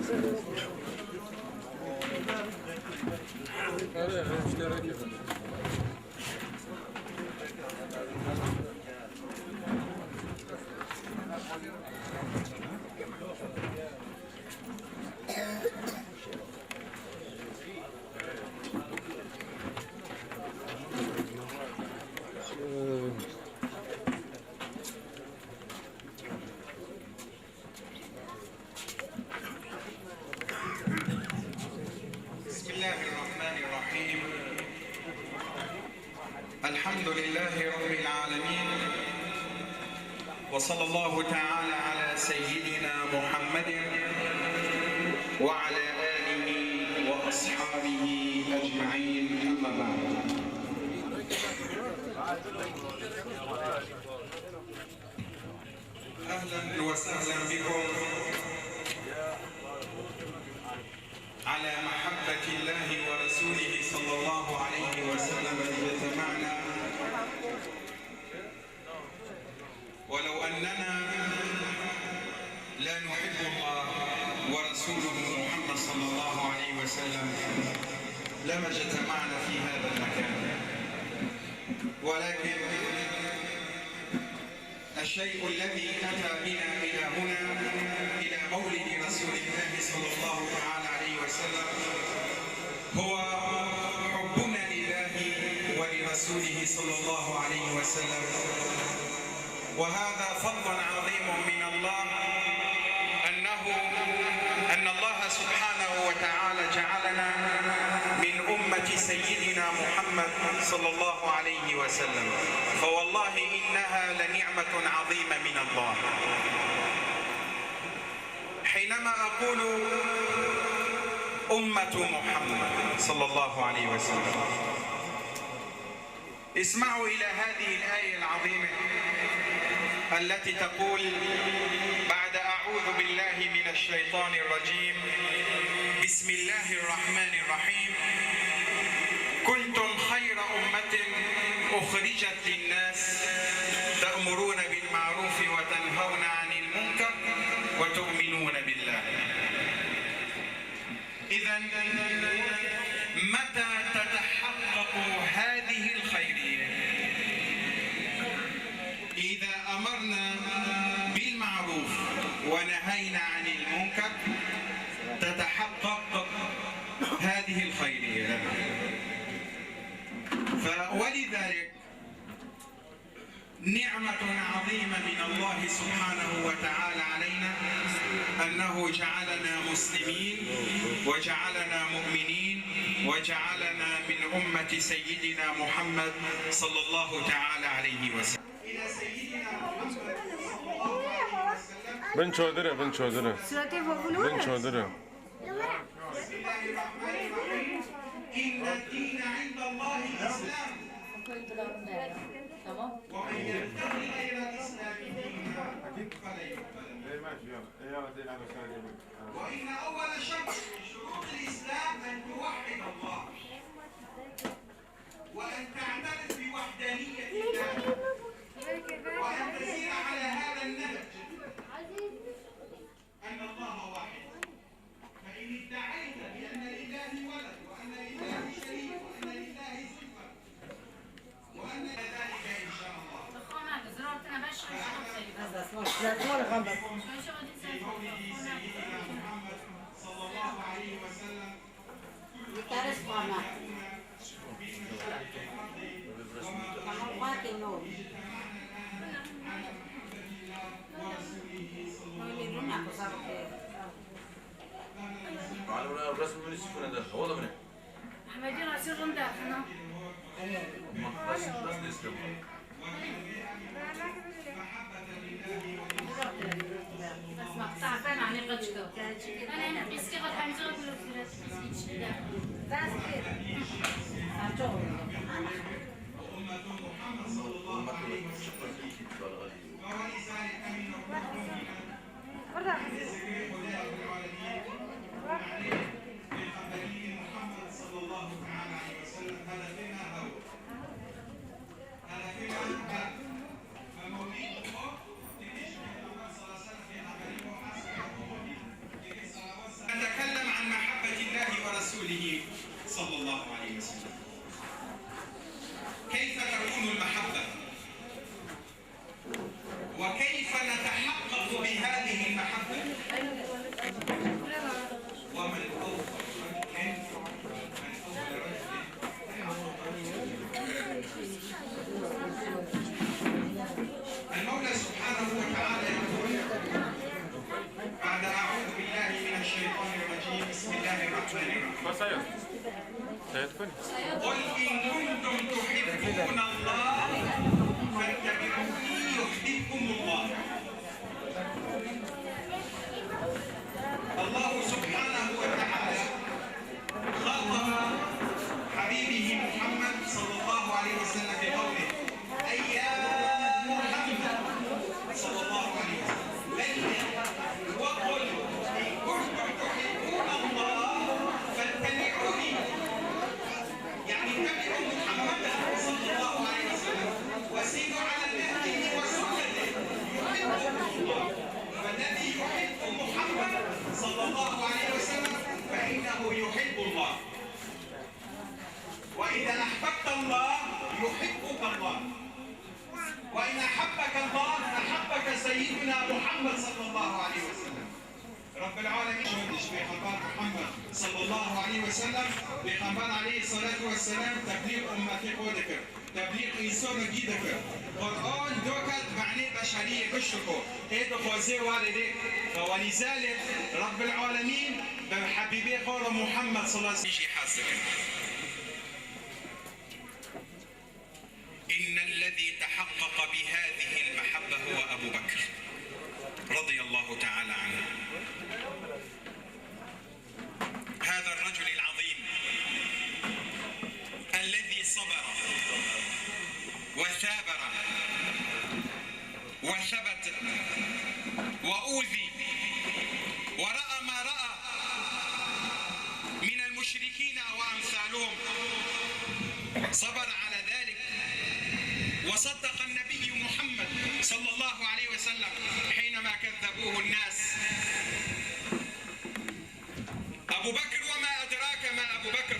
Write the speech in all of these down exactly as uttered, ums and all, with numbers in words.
بسم الله الرحمن الرحيم. الحمد لله رب العالمين. وصلى الله تعالى على سيدنا محمد وعلى آله وأصحابه أجمعين. أما بعد. أهلا وسهلا بكم على محبة الله ورسوله صلى الله عليه وسلم اجتمعنا، ولو أننا لا نحب الله ورسوله محمد صلى الله عليه وسلم لما اجتمعنا في هذا المكان، ولكن الشيء الذي أتى بنا إلى هنا، إلى مولد رسول الله صلى الله تعالى عليه وسلم، هو حبنا لله ولرسوله صلى الله عليه وسلم. وهذا فضل عظيم من الله، أنه، أن الله سبحانه وتعالى جعلنا من أمة سيدنا محمد صلى الله عليه وسلم، فوالله إنها لنعمة عظيمة من الله. حينما أقول أمة محمد صلى الله عليه وسلم، اسمعوا إلى هذه الآية العظيمة التي تقول بعد أعوذ بالله من الشيطان الرجيم، بسم الله الرحمن الرحيم، كنتم خير أمة أخرجت للناس تأمرون بالمعروف وتنهون عن المنكر وتؤمنون بالله. إذن متى تتحقق هذه الخيرية؟ إذا أمرنا بالمعروف ونهينا عن المنكر تتحقق هذه الخيرية لنا. ف-، ولذلك نعمة عظيمة من الله سبحانه وتعالى علينا أنه جعلنا مسلمين وجعلنا مؤمنين وجعلنا من أمة سيدنا محمد صلى الله تعالى عليه وسلم. Bin çadire, bin çadire. Suretê Bin çadire. بسم الله الرحمن الرحيم. إن الدين عند الله الإسلام. Tamam. ومن يبتغ غير الإسلام دينا فلن يقبل منه. وإن أول شرط من شروط الإسلام أن توحد الله، وأن تعترف بوحدانية الله، وأن تسير على هذا النهج. أن الله واحد، فإن ادعيت بأن لله ولد وأن لله شريك وأن لله زلفى وأن ذلك إن شاء الله. في مولد سيدنا محمد صلى الله عليه وسلم. Malum, resmi bunu sıfır eder. Hava da bu ne? Ahmed'in asıl rında fena. Ama nasıl, nasıl destek bu? بس مقطع فعلا عن قد شكو. أنا، أنا قيس كي قد حمزة قد لو سيرة. بس كده. برضه. قل إن كنتم تحبون الله فاتبعوني يحببكم الله. الله سبحانه وتعالى خاطب حبيبه محمد صلى الله عليه وسلم بقوله: أي يا محمد صلى الله عليه وسلم، أي، وقل إن كنتم تحبون الله فاتبعوني. يعني اتبعوا محمدا صلى الله عليه وسلم وسيروا على نهجه وسنته يحبكم الله. فالذي يحب محمد صلى الله عليه وسلم فإنه يحب الله. وإذا أحببت الله يحبك الله. وإن أحبك الله أحبك سيدنا محمد صلى الله عليه وسلم. رب العالمين، Pêxember Muhammed sallallahu aleyhi ve sellem, Pêxember aleyhissalatu vesselam teblîx ummetê xwe dikir. Teblîx însanekî dikir. Quran doket benê beşeriyê gişt diko. Ê dixwazê warê lê. Fe welîzalek Rabbil Alemîn bi Habîbê xwe re Muhammed sallallahu aleyhi ve sellem jî hez dikin. إن الذي تحقق بهذه المحبة هو أبو بكر رضي الله تعالى عنه. هذا الرجل العظيم الذي صبر وثابر وثبت وأوذي ورأى ما رأى من المشركين وأمثالهم، صبر على ذلك وصدق النبي محمد صلى الله عليه وسلم حينما كذبوه الناس. أبو بكر، وما أدراك ما أبو بكر،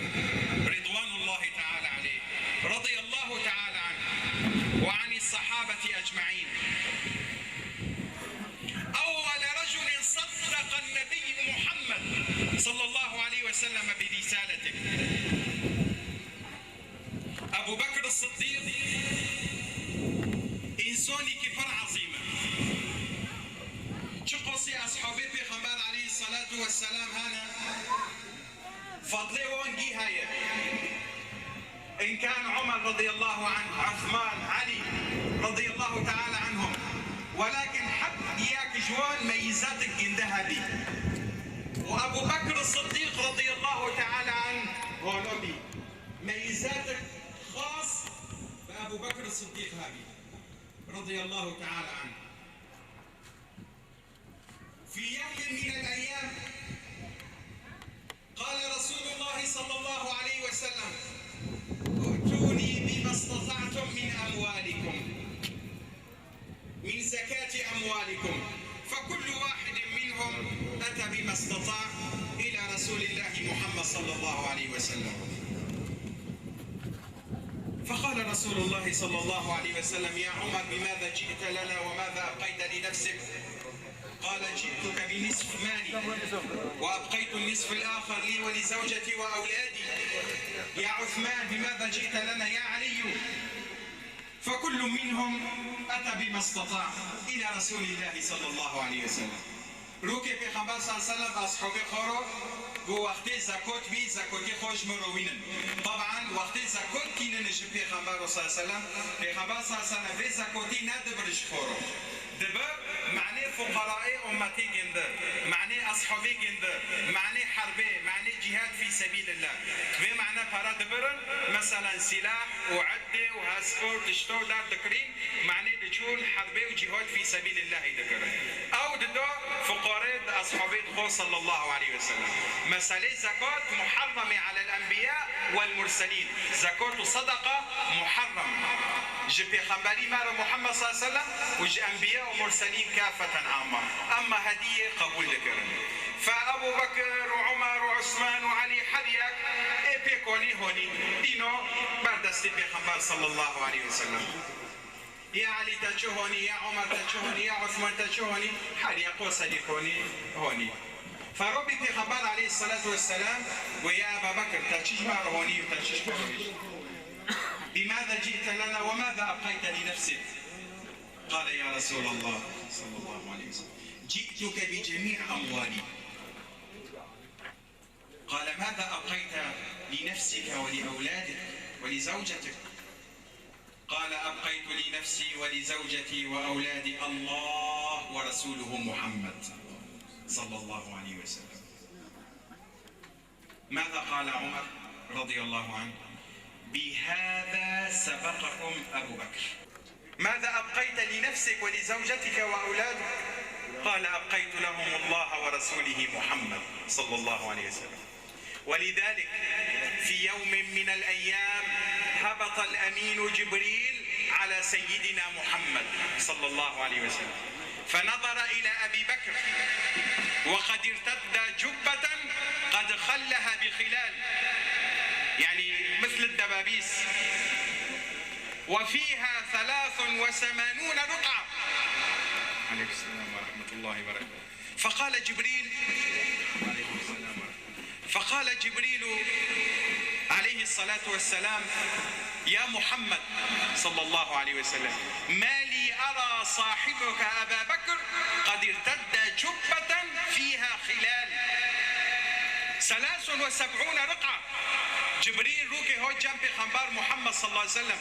رضوان الله تعالى عليه، رضي الله تعالى عنه وعن الصحابة أجمعين. أول رجل صدق النبي محمد صلى الله عليه وسلم برسالته. Ebû Bekr Siddîq însanîkî pir ezîm e. Çiqasî eshabê Pêxember aleyhisselatu vesselam hene, fadlê wan gî heye. In kan Omer radiyallahu anh, Osman, Elî radiyallahu teala anhum. Welakin heb yek ji wan meyîzetik ginde hebî. Û Ebû Bekr Siddîq radiyallahu teala anh wano bî. Meyîzetik xas bi Ebû Bekr Siddîq hebî. Radiyallahu teala anh. في يوم من الأيام قال رسول الله صلى الله عليه وسلم: ائتوني بما استطعتم من أموالكم، من زكاة أموالكم. فكل واحد منهم أتى بما استطاع إلى رسول الله محمد صلى الله عليه وسلم. فقال رسول الله صلى الله عليه وسلم: يا عمر، بماذا جئت لنا وماذا أبقيت لنفسك؟ قال: جئتك بنصف مالي وأبقيت النصف الآخر لي ولزوجتي وأولادي. يا عثمان، بماذا جئت لنا؟ يا علي. فكل منهم أتى بما استطاع إلى رسول الله صلى الله عليه وسلم. Rûkê Pêxember sallallahu aleyhi ve sellem ashabê xwe ro got, wextê zekot bî, zekotê xwe ji min re wînin. Taban, wextê zekot tînin ji Pêxember sallallahu aleyhi ve sellem, Pêxember sallallahu aleyhi ve sellem vê zekotî nedibir ji xwe re. Dibir, manê fuqaraê ummetê gindi, manê ashabê gindi, manê herbê, manê cîhad fî sebîlillah. Vê mane para dibirin, meselen, sîlah û eddê û hespor tişto derdikirîn, manê diçûn herbê û cîhad fî sebîlillahî dikirin. Ew dida fuqarê di ashabê dixwe sallallahu aleyhi ve sellem. Meselê zekat muharrem e alel enbiya wel murselîn. Zekat û sedeqa muharrem e. Ji pêxemberî me re Muhammed sallallahu aleyhi ve sellem û ji enbiya û murselîn kafeten amma. Emma hediyê qebûl dikirin. Fe Ebu Bekir û Omer û Osman û Elî her yek ê pêk honî honî. Dîno ber destê Pêxember sallallahu aleyhi ve sellem. Ya Elî te çi honî, ya Omer te çi honî, ya Osman te çi honî, her yek qoselî honî, honî. Fe Rabbî Pêxember aleyhisselatu vesselam got, ya Eba Bekir, te çi ji me re honî û te çi ji me re honî? بماذا جئت لنا وماذا أبقيت لنفسك؟ قال يا رسول الله صلى الله عليه وسلم: جئتك بجميع أموالي. قال ماذا أبقيت لنفسك ولأولادك ولزوجتك؟ قال: أبقيت لنفسي ولزوجتي وأولادي الله ورسوله محمد، صلى الله عليه وسلم. ماذا قال عمر رضي الله عنه؟ بهذا سبقكم أبو بكر. ماذا أبقيت لنفسك ولزوجتك وأولادك؟ قال: أبقيت لهم الله ورسوله محمد، صلى الله عليه وسلم. ولذلك في يوم من الأيام هبط الأمين جبريل على سيدنا محمد، صلى الله عليه وسلم، فنظر إلى أبي بكر وقد ارتدى جبة قد خلها بخلال، يعني مثل الدبابيس، وفيها ثلاث وثمانون رقعة. عليكم السلام ورحمة الله وبركاته. فقال جبريل، عليكم السلام ورحمة الله. فقال جبريل عليه الصلاة والسلام: يا محمد، صلى الله عليه وسلم، ما لي أرى صاحبك أبا بكر قد ارتدى جبة فيها خلال، ثلاث وسبعون رقعة. Cibrîl rûkê hat cem Pêxember Muhammed sallallahu aleyhi ve sellem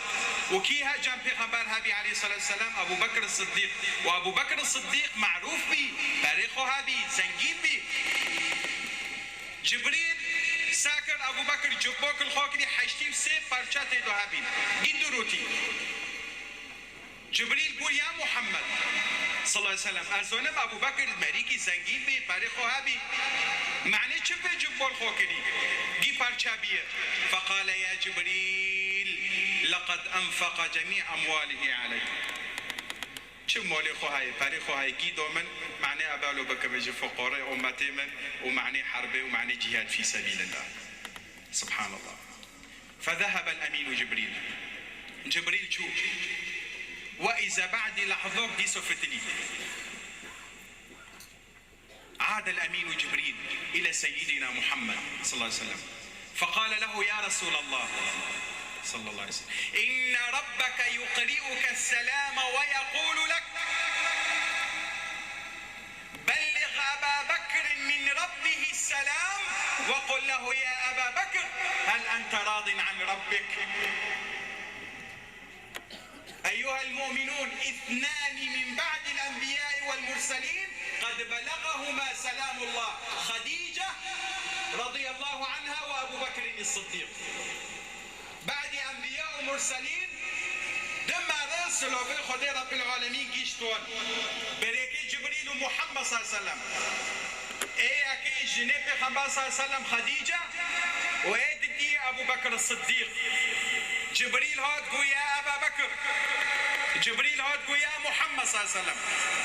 û kî hat cem Pêxember hebî aleyhissalatu vesselam? Ebu Bekir Siddîq. Û Ebu Bekir Siddîq merûf bî, perê xwe hebî, zengîn bî. Cibrîl sa kir Ebu Bekir cubok li xwe kirî, heştî û sê parça tê de hebîn. Gî du rûtî. Cibrîl got: Ya Muhammed sallallahu aleyhi ve sellem, ez zonim Ebu Bekir merîkî zengîn bî, perê xwe hebî. Manê çi pê cubol xwe kirî? Gî parça bîye. Feqale: Ya Cibrîl, leqed enfeqa cemî emwalihi aleyk. Çi molê xwe heye, perê xwe heye, gî do min, manê ebalo bikeve ji fuqorê ummetê min û manê herbê û manê cîhad fî sebîlillah. Subhanallah. فذهب الأمين جبريل. Cibrîl çû. وإذا بعد لحظة dîso fitilî. عاد الأمين جبريل إلى سيدنا محمد صلى الله عليه وسلم فقال له: يا رسول الله، صلى الله عليه وسلم، إن ربك يقرئك السلام ويقول لك: بلغ أبا بكر من ربه السلام وقل له: يا أبا بكر، هل أنت راض عن ربك؟ أيها المؤمنون، اثنان من بعد الأنبياء والمرسلين قد بلغهما سلام الله، خديجة رضي الله عنها وأبو بكر الصديق. بعد أنبياء ومرسلين، du merdin silovê Xwedê Rebbil Alemîn gihîşt wan. Berêkê Cibrîl û Muhammed sallallahu aleyhi ve sellem. Ê yekê jinê Pêxember sallallahu aleyhi ve sellem Xedîce û ê didî Ebu Bekir Siddîq. Cibrîl hat got: ya Eba Bekir. Cibrîl hat got: ya Muhammed sallallahu aleyhi ve sellem.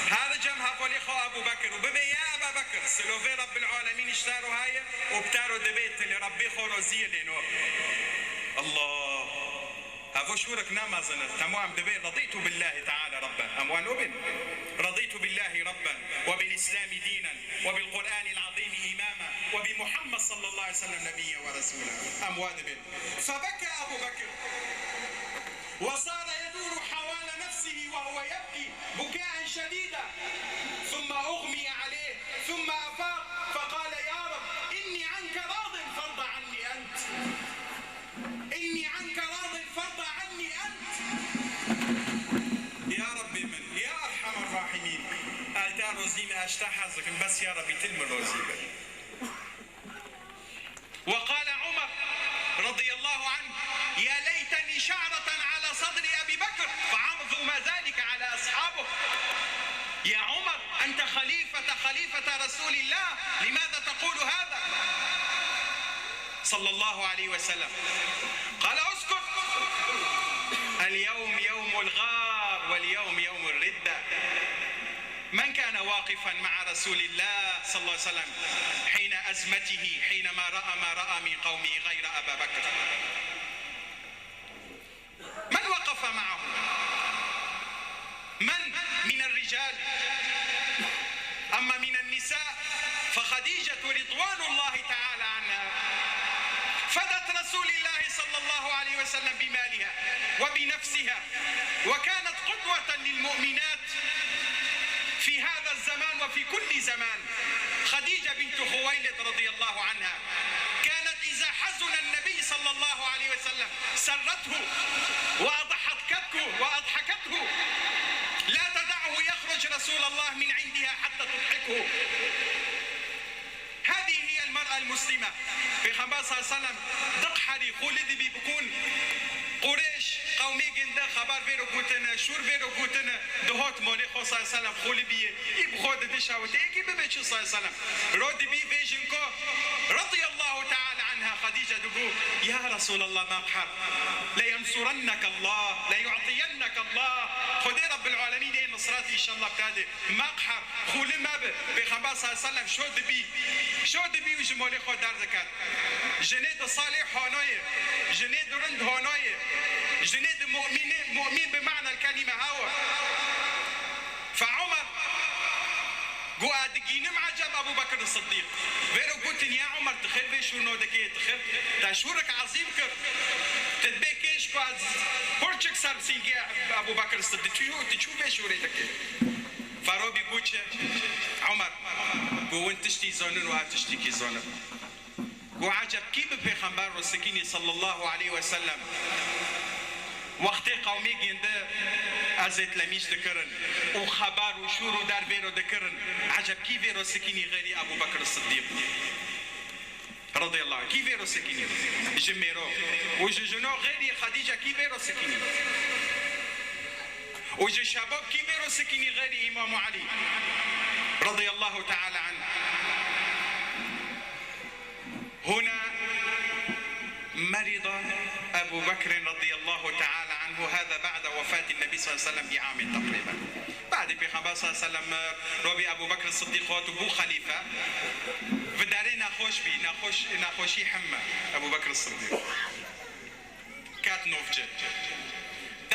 Her cem hevalê xwe Ebu Bekir û bibê ya Eba Bekir. Silovê Rebbil Alemîn ji te re heye û bi te re dibe, tu li Rebbê xwe rozî yî lê no. Allah. Evo şûrik namezin e. Temam dibe: رضيت بالله تعالى ربا. Em wan obin. رضيت بالله ربا وبالإسلام دينا وبالقرآن العظيم إماما وبمحمد صلى الله عليه وسلم نبيا ورسولا. Em wan dibin. فبكى أبو بكر وصار يدور حول نفسه وهو يبكي بكاء شديدا، ثم أغمي عليه، ثم أفاق فقال: يا رب، إني عنك راض فارض عني أنت. إني عنك راض فارض عني أنت. Ya Rebbê min, ya Erhemer Rahimîn, ez te rozî me, ez ji te hez dikim, bes ya Rebbî tu li min rozî be. وقال عمر رضي الله عنه: يا ليتني شعرة على صدر أبي بكر، فعظم ذلك على أصحابه. يا عمر، أنت خليفة، خليفة رسول الله، لماذا تقول هذا؟ صلى الله عليه وسلم. قال: اسكت، اليوم يوم الغار واليوم يوم الردة. من كان واقفا مع رسول الله صلى الله عليه وسلم حين أزمته، حينما رأى ما رأى من قومه، غير أبا بكر؟ من وقف معه؟ من من الرجال؟ أما من النساء فخديجة رضوان الله تعالى عنها فدت رسول الله صلى الله عليه وسلم بمالها وبنفسها، وكانت قدوة للمؤمنات في هذا الزمان وفي كل زمان. خديجة بنت خويلد رضي الله عنها كانت إذا حزن النبي صلى الله عليه وسلم سرته وأضحكته، وأضحكته. لا تدعه يخرج رسول الله من عندها حتى تضحكه. هذه هي المرأة المسلمة. Pêxember sallallahu aleyhi ve sellem diqherî, xwe li dibî bikûn. Qurêş, qewmê ginde xebar vêro gotine, şûr vêro gotine, dihot molê xwe sallallahu aleyhi ve sellem xwe li biyê. Î bi xwe didişa û têkî bibe çi sallallahu aleyhi ve sellem. Ro dibî vê jinko, radiyallahu teala anha, Xedîce digo, ya Resulallah, ma qehar, le yensurenneke Allah, le yu'tiyenneke Allah. Xwedê Rabbil Alemîn ê nusret înşallah bidê. Ma qehar, xûlî mebe. Pêxember sallallahu aleyhi ve sellem şo dibî. Şo dibî û ji molê xwe derdiket. Jinê di salih hanoyê. Jinê di rind hanoyê. Jinê di mu'mînê, mu'mîn bi ma'nel kelîme hawe. Fe Omer got, a digînim eceb Ebu Bekir Siddîq. Vêro gotin, ya Omer, tu xêr vê şûrno dikê, tu xêr, te şûrik ezîm kir. Tu dibê kêş ku ez pirçik ser sîngê Ebu Bekir Siddîq. Tu, tu çû vê şûrê dikê? Ferobî got çi? Omer, got win tiştî zonin û ev tiştîkî zonin. Got, eceb kî bi Pêxember ro sikînî sallallahu aleyhi ve sellem? Wextê qewmê gêndi ez ê tlemîş dikirin û xebar û şûr û der vêro dikirin. Eceb kî vêro sikînî xeyrî Ebu Bekir Siddîq? Radiyallahu anh. Kî vêro sikînî? Ji mêro û ji jino xeyrî Xedîce kî vêro sikînî? Û ji şebab kî vêro sikînî xeyrî Îmam Elî? Radiyallahu teala anh. هنا مرض أبو بكر رضي الله تعالى عنه، هذا بعد وفاة النبي صلى الله عليه وسلم بعام تقريبا. بعد Pêxember sallallahu aleyhi ve sellem robî Ebu Bekir Siddîq hat û bû xelîfe. Vidarê nexweş bî, nexweş, nexweşî hemme Ebu Bekir Siddîq. Ket nov ci.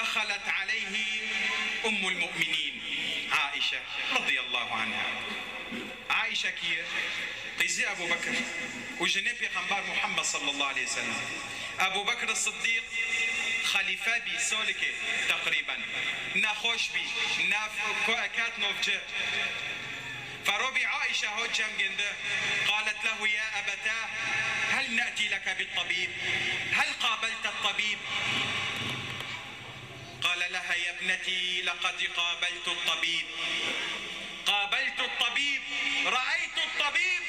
دخلت عليه أم المؤمنين عائشة رضي الله عنها. Aîşe kî ye? Qîzê Ebu Bekir û jinê Pêxember Muhammed sallallahu aleyhi ve sellem. Ebu Bekir Siddîq xelîfe bî solike teqrîben. Nexweş bî, nef-, ko-, ket nov ci. Ferobî Aîşe hat cem gêndi. قالت له: يا أبتاه، هل نأتي لك بالطبيب؟ هل قابلت الطبيب؟ قال لها: يا ابنتي، لقد قابلت الطبيب، قابلت الطبيب، رأيت الطبيب.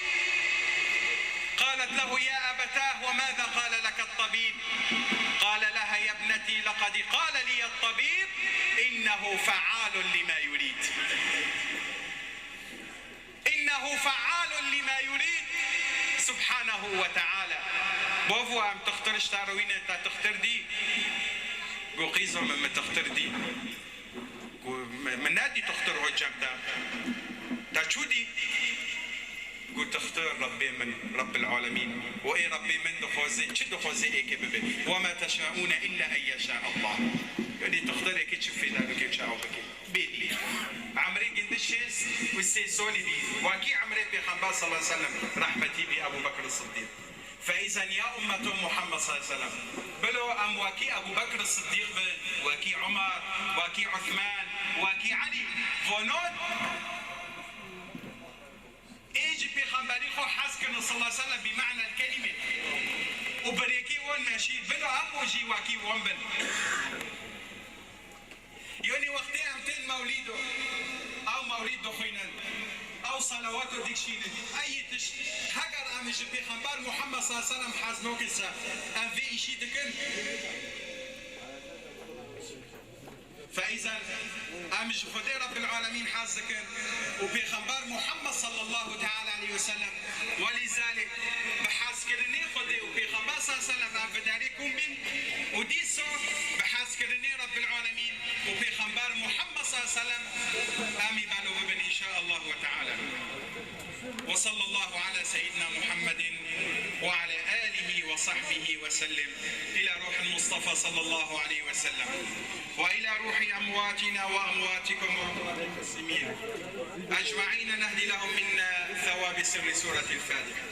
قالت له: يا أبتاه، وماذا قال لك الطبيب؟ قال لها: يا ابنتي، لقد قال لي الطبيب: إنه فعال لما يريد. إنه فعال لما يريد. سبحانه وتعالى. Bavo, em tixtir ji te re wîne, te tixtir dî? Got, qîzo min, min tixtir dî. Got, min, min nedî tixtir ho cem te. Te çû dî? Got, tixtir Rebbê min, Rebbil Alemîn. Û ê Rebbê min dixwaze, çi dixwaze êkê bibe. وما تشاءون إلا أن يشاء الله. Yanî tixtirêkê çi fêda bike, çi ew bike. Bêdî. Emrê gindi şêst û sê solî bî. Wekî emrê Pêxember sallallahu aleyhi ve sellem rehmetî bî Ebu Bekir Siddîq. فإذا يا أمة محمد صلى الله عليه وسلم. Bilo em wekî Ebu Bekir Siddîq bin, wekî Umar, wekî Uthman, wekî Elî. Vonon ê ji Pêxemberî xwe hez kirin sallallahu aleyhi ve sellem bi ma'nel kelîme. Û birêkî wan meşî. Bilo em û jî wekî wan bin. Yanî wextê em tên mewlîdo, ew mewlîd dixwînin, ew salawato dikşînin, eyî tişt, heger em ji Pêxember Muhammed sallallahu aleyhi ve sellem hez nokin se, em vê îşî dikin. Feîzen em ji Xwedê Rebbil Alemîn hez dikin û Pêxember Muhammed sallallahu teala aleyhi ve sellem. Welîzalîk bi hezkirinê Xwedê û Pêxember sallallahu aleyhi ve sellem em vidarê kom bin û dîsa bi hezkirinê Rebbil Alemîn û Pêxember Muhammed sallallahu aleyhi ve sellem em î belo bibin înşaallah ve teala. وصلى الله على سيدنا محمد وعلى آله وصحبه وسلم إلى روح المصطفى صلى الله عليه وسلم وإلى روح أمواتنا وأمواتكم وأموات المسلمين أجمعين نهدي لهم منا ثواب سر سورة الفاتحة.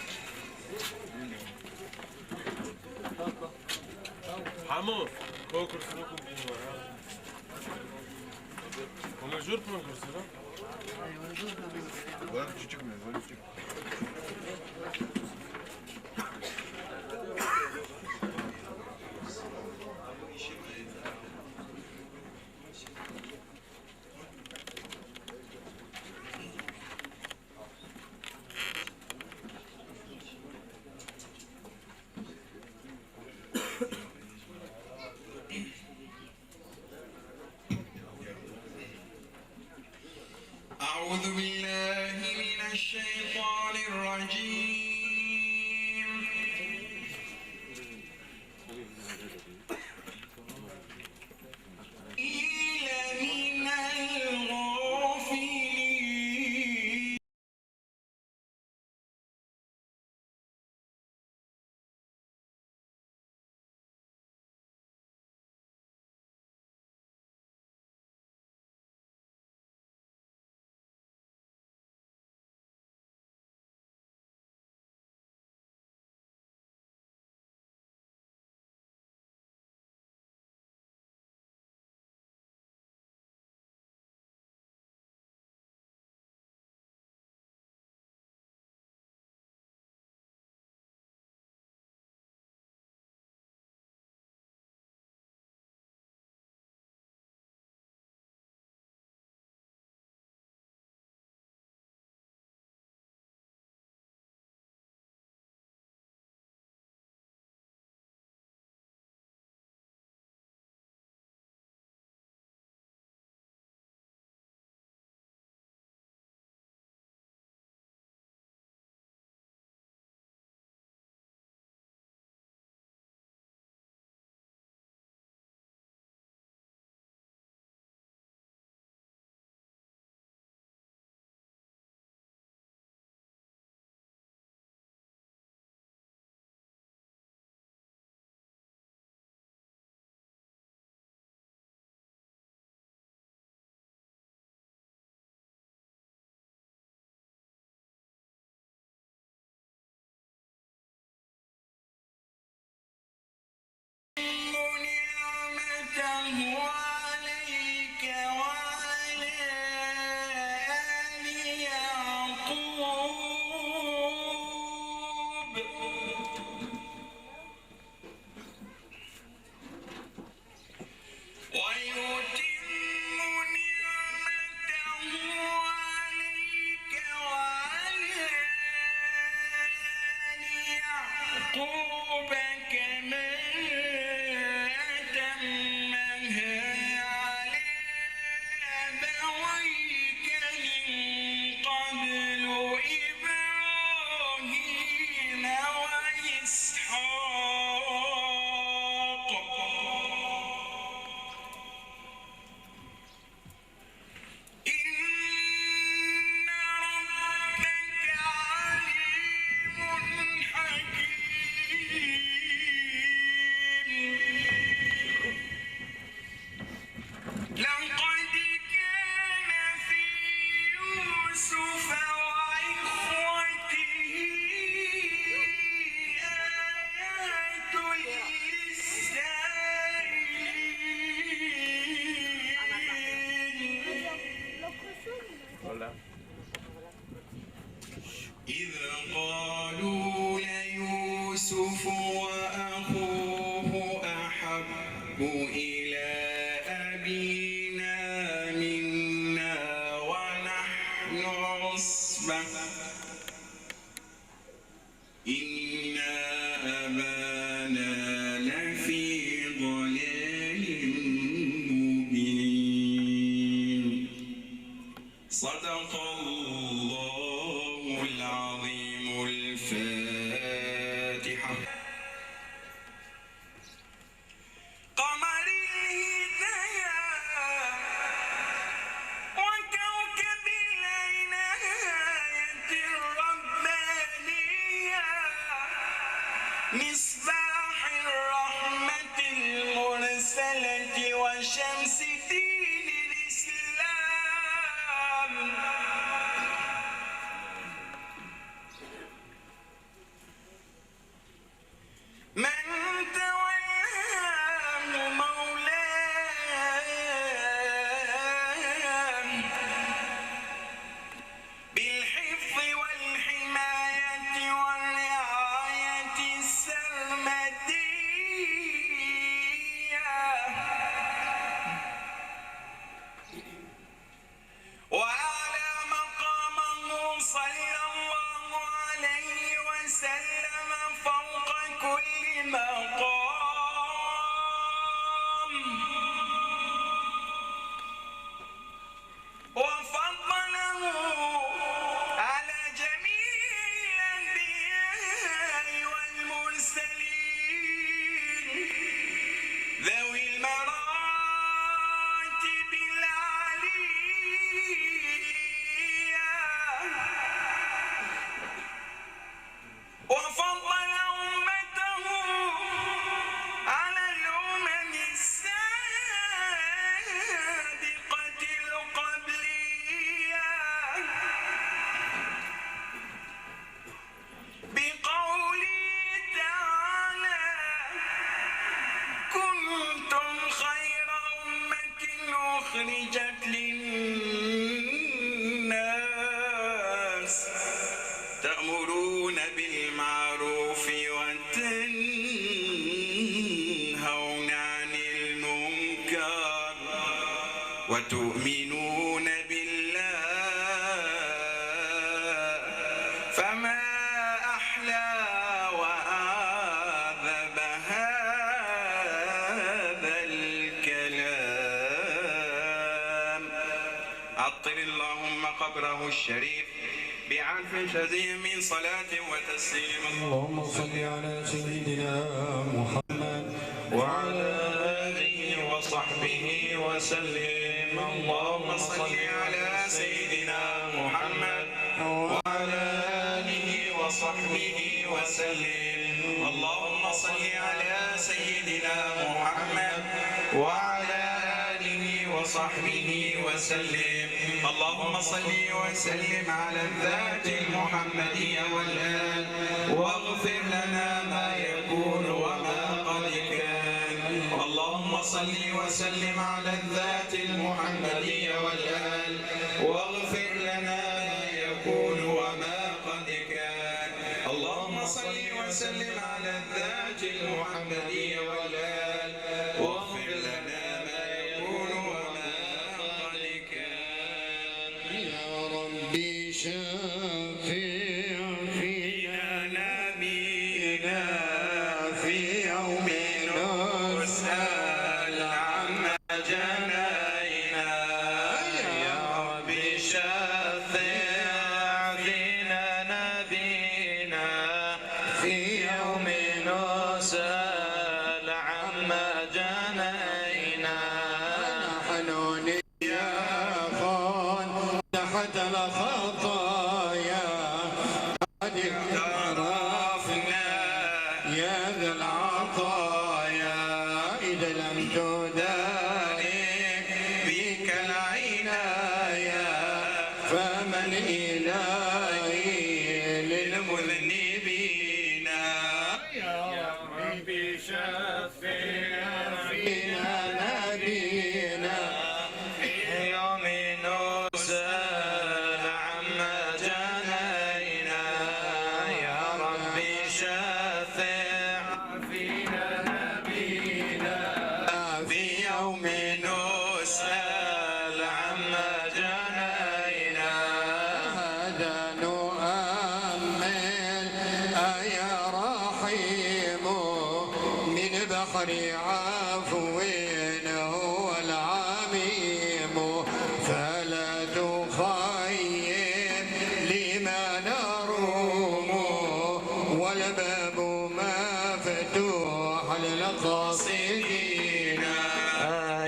Hemo, konkursuna ku bûn were. Hema jor konkursuna. Were küçük mü? Were küçük. أعوذ بالله من الشيطان الرجيم. قليلا من الغافلين. نعمته عليك وعلى آل يعقوب. ويتم نعمته عليك وعلى آل يعقوب كما أتمها على أبويك من قبل إبراهيم وإسحاق. إن ربك عليم حكيم. لقد كان في يوسف وإخوته آيات للسائلين. إذ قالوا ليوسف وأخوه أحب إلى أبينا منا ونحن عصبة إن أبانا لفي ضلال مبين. صدق الله العظيم. الفاتحة. قمر الهدايا وكوكب العناية الربانية، مصباح الرحمة المرسلة وشمس دين الإسلام. من تولاه مولاه بالحفظ والحماية والرعاية السرمدية. أخرجت للناس تأمرون بالمعروف وتنهون عن المنكر وتؤمنون بالله، فما أحلى وأعذب هذا الكلام. عطر اللهم قبره الشريف بعرف شذي من صلاة وتسليم. اللهم صل على سيدنا محمد وعلى آله وصحبه وسلم. اللهم صل على سيدنا محمد وعلى آله وصحبه وسلم. اللهم صل على سيدنا محمد وعلى آله وصحبه وسلم. اللهم صل وسلم على الذات المحمدية والآل، واغفر لنا ما يكون وما قد كان. اللهم صل وسلم على الذات المحمدية والآل، واغفر لنا ما يكون وما قد كان. اللهم صل وسلم على الذات المحمدية والآل، واغفر لنا ما يكون وما قد كان. يا رب شفع فينا نبينا في يوم نسأل عما جنينا. يا رب شفع فينا نبينا في يوم نسأل عما جنينا. نحن نياخ تحت الخطايا قد اعترفنا يا ذا العطايا. إذا لم تدارك بك العناية فمن إلهي للمذنبين؟ يا رب شفع فينا نبينا في يوم نسأل عما جنينا. يا رب شفع فينا نبينا في يوم نسأل عما جنينا. هذا نؤمل يا رحيم من بحر عفو هو العميم، فلا تخيب لما نروم والباب مفتوح للقاصدين.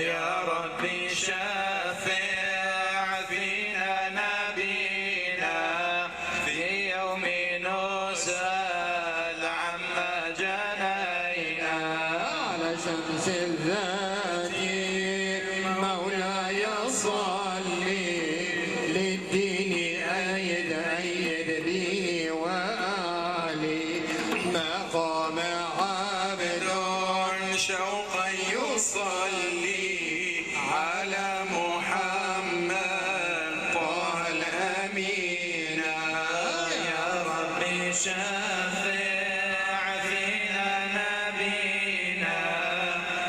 يا رب شفع فينا نبينا في يوم نسأل عما جنينا. على شمس الذات مولاي صل للدين أيد أيد به وآله. ما قام عبد شوقا يصلي على محمد طه الأمين. يا رب شفع فينا نبينا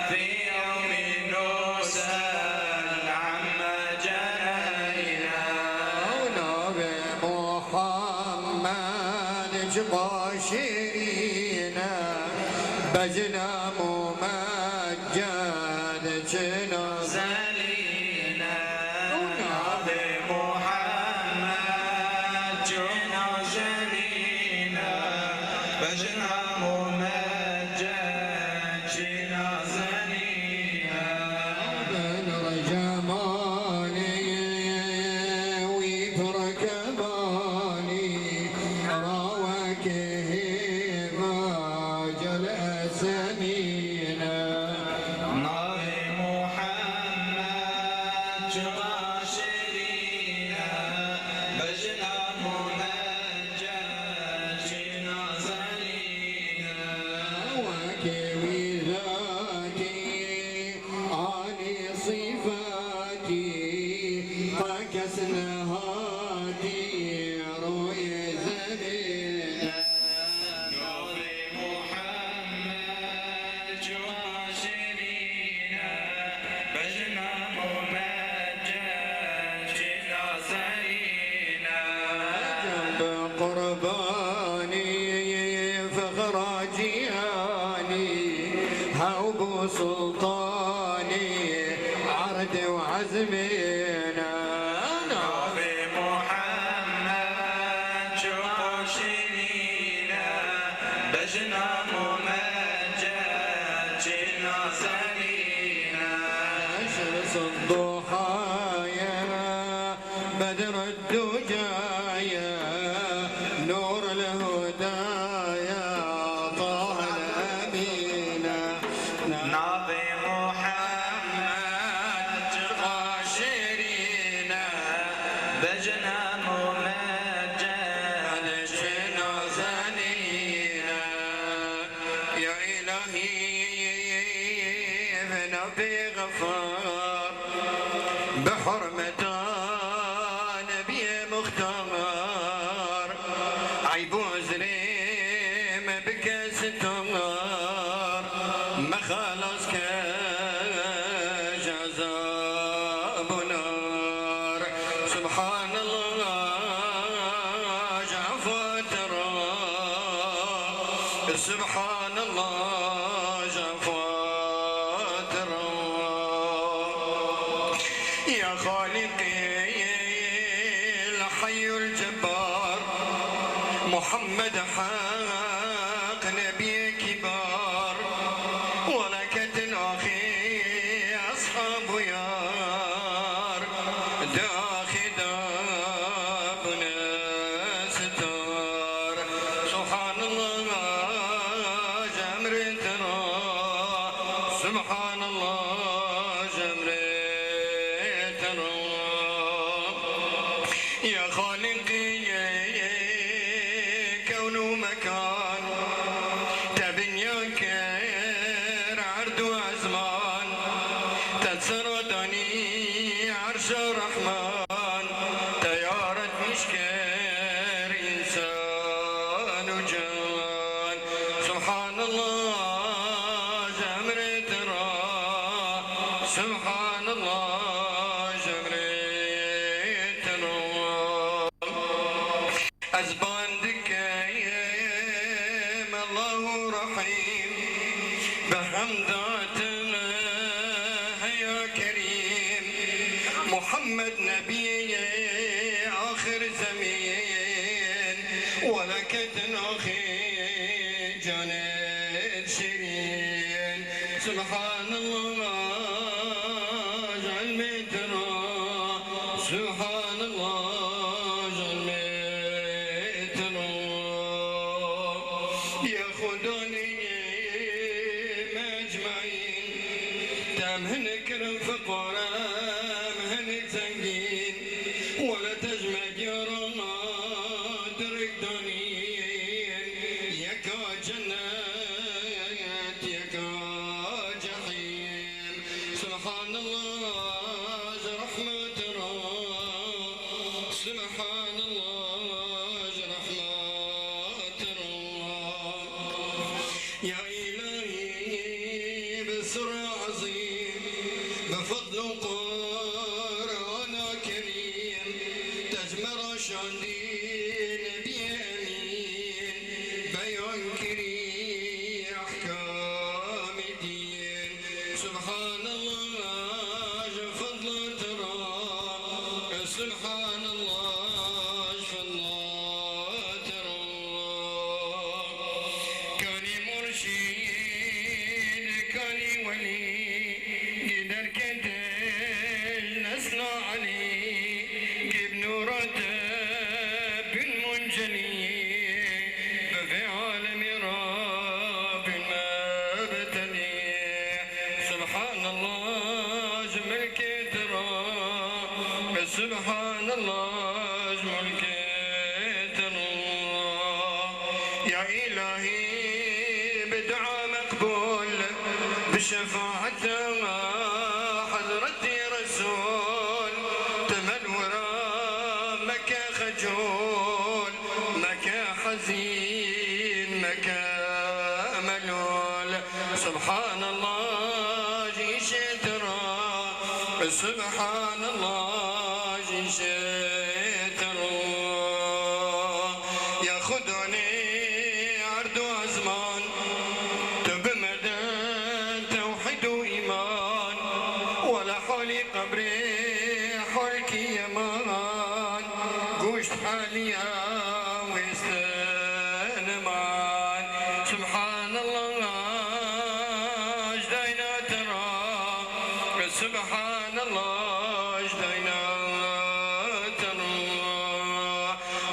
في يوم نسأل عما جنينا. نبي محمد جباشرينا بجنا ممجد جنا زلينا. نبي محمد جنا جلينا بجنا ممجد جنا زلينا. بنور جمالي ويبرك بالي راوك هيبة جل أسمينا. نبي محمد جباشرينا بجنا ممجد جنا زلينا. وكوي ذاتي عالي صفاتي û ezmîne. Navê Muhammed çiqas şirîne, bejna Muhammed çi nazenîne. Şems duhaye, bedr ducaye, nûr hudaye, Taha emîne. Navê Muhammed çiqas şirîne, bejna Muhammed çi nazenîne. Ya îlahî, vena pêxefar, bi hurmeta Nebiyê Muxtar, eyb û uzrê me bike sitar, me xelas ke ji ezab û nar. Subhanallah, ji efwa te re. Subhanallah, ji efwa te re. Ya Xaliqî, el Heyyul Cebbar, Muhammed Heq, Nebiyê Kibar, wele ketin axê eshab û yar, di axê de bûne sitar. Subhanallah, ji emrê te re. Subhanallah, ji emrê te re. Ya Xaliqî kewn û mekan, te binya kir erd û ezman, te sera danî erşa Rehman, te yaretmiş kir însan û can. Subhanallah, ji emrê te re. Subhanallah, ji emrê te re. Ez ban dikim Allahu Rahîm, bi hemda te heya Kerîm. Muhammed Nebiyê axir zemîn, wele ketin axê canê şirîn. Subhanallah, ji ilmê te re. Subhanallah, ji ilmê te re. Ya Xudanê me ecmaîn, te em hinek kirin fiqar, em hinek zengîn, wele te ji me diyara direk danîn, yeka cennet, yeka cehîm. Subhanallah, ji rehmet re. Subhanallah, ji rehmet re. Ya îlahî, bi sirra ezîm, bi fedl û Qur'ana Kerîm, te ji me re şandî Nebiyê Emîn, beyan kirî ehkamê dîn. Subhanallah, ji fedla te re. Subhanallah, ji fedla te re. Kanî murşîd, kanî welî, dî derkete ji nesla Elî, kî bi nûra te bûn muncelî, bi vê alemê re bûn mebtelî. Subhanallah, ji milkê te re. Subhanallah, ji mulkê te re. Ya îlahî, bi dua meqbûl, bi şefaeta Hezretî Resûl, tu me li wira meke xecûl, meke hezîn, meke melûl. Subhanallah, ji îşê te re. Subhanallah, ji îşê te re. Ya Xudanê erd û ezman, tu bi me de tewhîd û îman. Wele Alî qebrê hurkî yeman, goşt haliya wêstin man. Subhanallah, ji dayna te ra. Subhanallah, ji dayna te ra.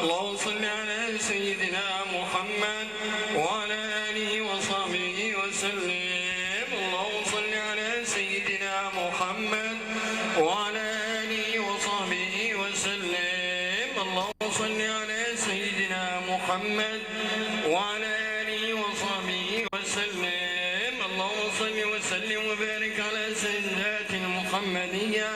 Allahümme salli ala seyyidina Muhammed ve ala alihi ve sahbihi ve sellim. Allahümme salli ala seyyidina Muhammed ve ala alihi ve sahbihi ve sellim. Allahümme salli ala seyyidina Muhammed ve ala alihi ve sahbihi ve sellim. Allahümme salli ve sellim ve barik ala seyyidina Muhammediyye.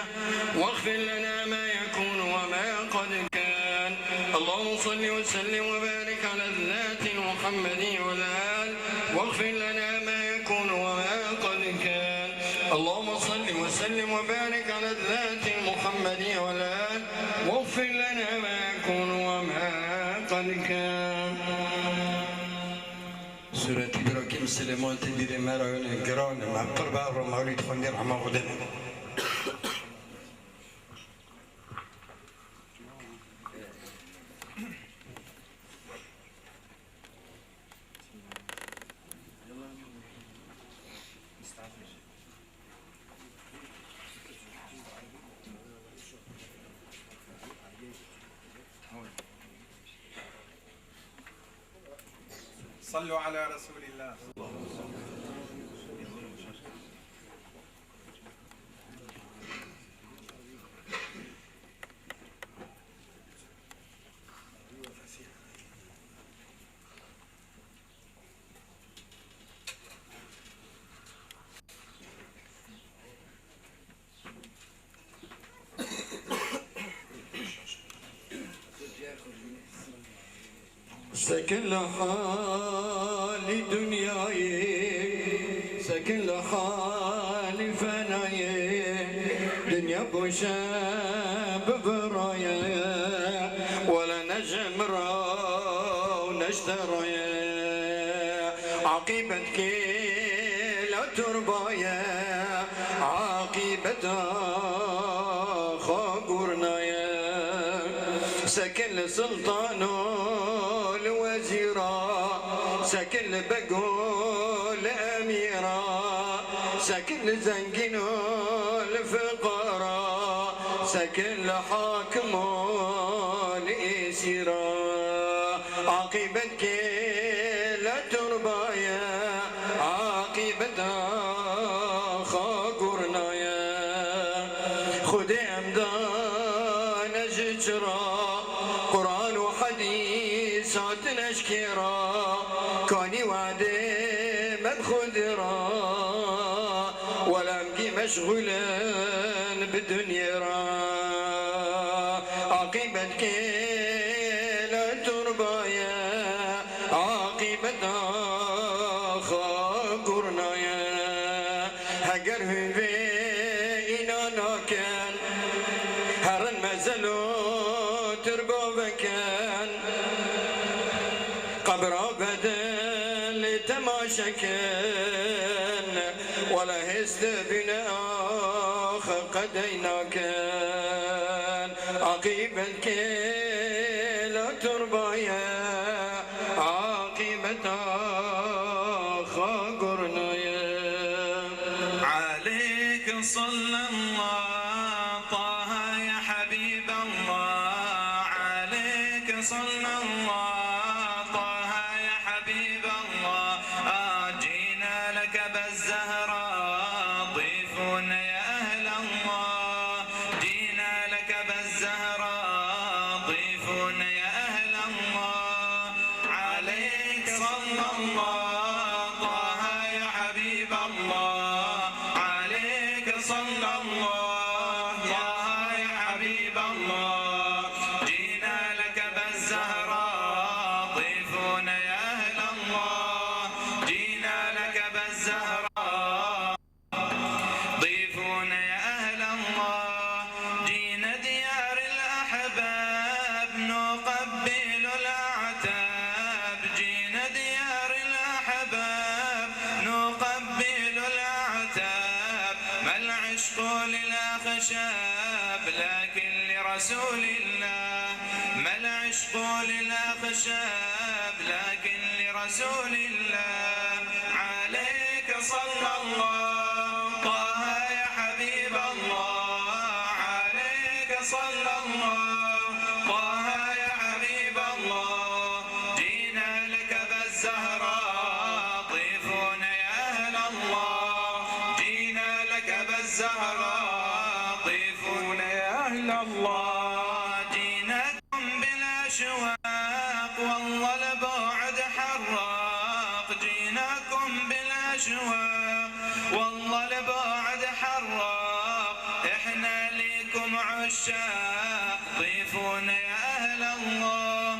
واغفر لنا ما يكون وما قد كان. اللهم صل وسلم وبارك على الذات المحمدية والآل، واغفر لنا ما يكون وما قد كان. اللهم صل وسلم وبارك على الذات المحمدية والآل، واغفر لنا ما يكون وما قد كان. Sûretî Îbrahîm Silêman tê dîrê me re wêne giran e, me pir be ro mewlîd xwendê rehma Xwedê. صلوا على رسول الله. Sekin li halî dinyayê, sekin li halî fenayê. Dinya boş e, bibiraye, wele ne ji min re û ne ji te re ye. Aqîbet kêla turba ye, aqîbeta xwe gurnaye. Sekin li siltan û li wezîra, sekin li beg û li emîra, sekin li zengîn û li fiqara, sekin li hakim û li êsîra. Aqîbet kêla turba ye, aqîbeta xwe gurnaye. Xwedê em dane ji çira, Quran û hedîs hatin eşkêra. Kanî wedê me bi Xwedê re, wele em gî meşxûl in bi dinyê re. Aqîbet kêla turba ye, aqîbeta xwe gurnaye. Heger hûn vê înan nakin, herin mezin û turba vekin. Qebra bedin lê temaşe kin, wele hêz dibîne ax qedey nakin. Aqîbet kêla turba ye, aqîbeta xwe gurnaye. عليك صلى الله طه يا حبيب الله، عليك صلى الله طه يا حبيب الله. آه، جينا لك بالزهراء ضيفون يا أهل الله، جينا لك بالزهراء ضيفون يا أهل الله. عليك صلى الله طه يا حبيب الله، عليك صلى الله. الأخشاب لكن لرسول الله، ما العشق للأخشاب لكن لرسول الله. عليك صلى الله طه يا حبيب الله، عليك صلى الله طه يا حبيب الله. جينا لك بالزهراء ضيفونا يا أهل الله، جينا لك بالزهراء ضيفونا يا أهل الله. جيناكم بالأشواق والله البعد حراق، جيناكم بالأشواق والله البعد حراق، إحنا ليكم عشاق ضيفونا يا أهل الله،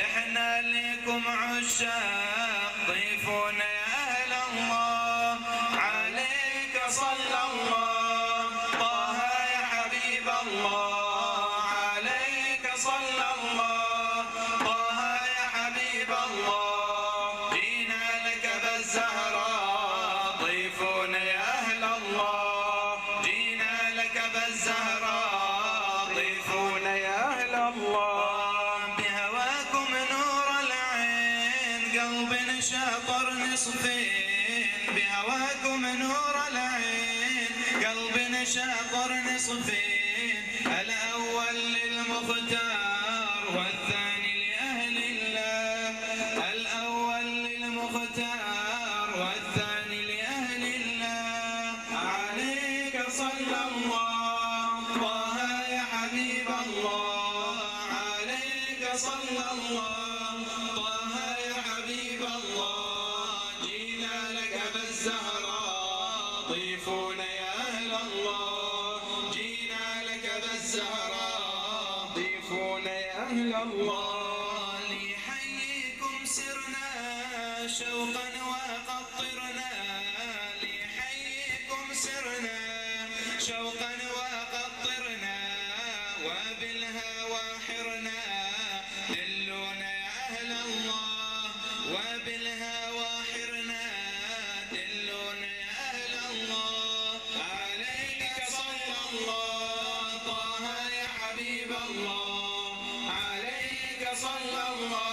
إحنا ليكم عشاق ضيفونا يا أهل الله. عليك صلى الله طه يا حبيب الله، عليك صلى الله طه يا حبيب الله. جينا لك بالزهراء ضيفونا يا أهل الله، جينا لك بالزهراء ضيفونا يا أهل الله. بهواكم نور العين قلب شاطر نصفين، بهواكم نور العين قلب شاطر نصفين. الأول للمختار والثاني لأهل الله، الأول للمختار والثاني لأهل الله. عليك صلى الله طه يا حبيب الله، عليك صلى الله طه يا حبيب الله. جينا لك بالزهراء ضيفونا يا أهل الله، جينا لك بالزهراء ضيفونا يا أهل الله. ليحييكم سرنا شوقا وقد طرنا، ليحييكم سرنا شوقا وقد طرنا، وبالهوى حرنا دلونا يا أهل الله، وبالهوى حرنا دلونا يا أهل الله. عليك صلى الله طه يا حبيب الله، عليك صلى الله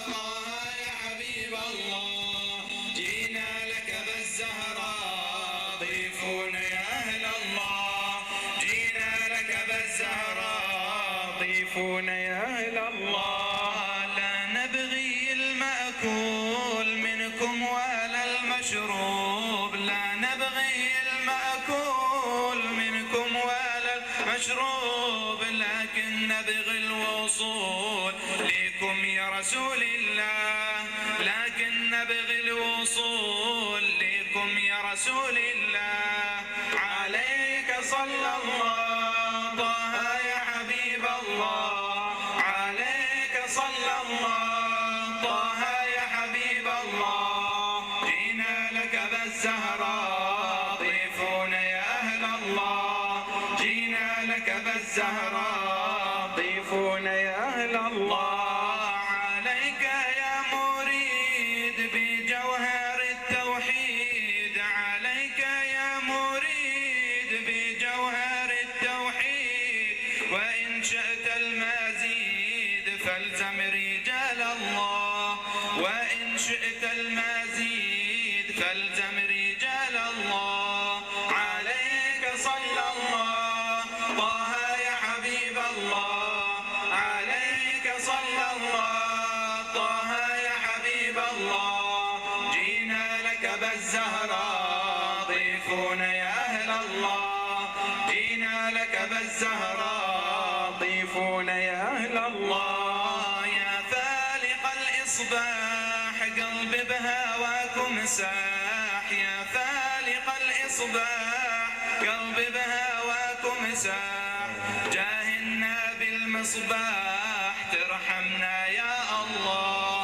طه يا حبيب الله. جينا لك بالزهراء ضيفونا يا أهل الله، جينا لك بالزهراء ضيفونا يا أهل الله. لا نبغي المأكول منكم ولا المشروب، لا نبغي المأكول منكم ولا المشروب، لكن نبغي الوصول ليكم يا رسول الله، لكن نبغي الوصول ليكم يا رسول الله. عليك صلى الله طه يا حبيب الله، عليك صلى الله طه يا حبيب الله. جينا لك بالزهراء ضيفونا يا أهل الله، جينا لك بالزهراء ضيفونا يا أهل الله. عليك يا مريد بجوهر التوحيد، عليك يا مريد بجوهر التوحيد، وإن شئت المزيد فالزم رجال الله، وإن شئت المزيد فالزم رجال الله. عليك صلى الله طه يا حبيب الله، عليك صلى الله طه يا حبيب الله. جينا لك بالزهراء ضيفونا يا أهل الله، جينا لك بالزهراء ضيفونا يا أهل الله. يا فالق الإصباح قلبي بهواكم ساح، يا فالق الإصباح قلبي بهواكم ساح. جاهنا بالمصباح ترحمنا يا الله،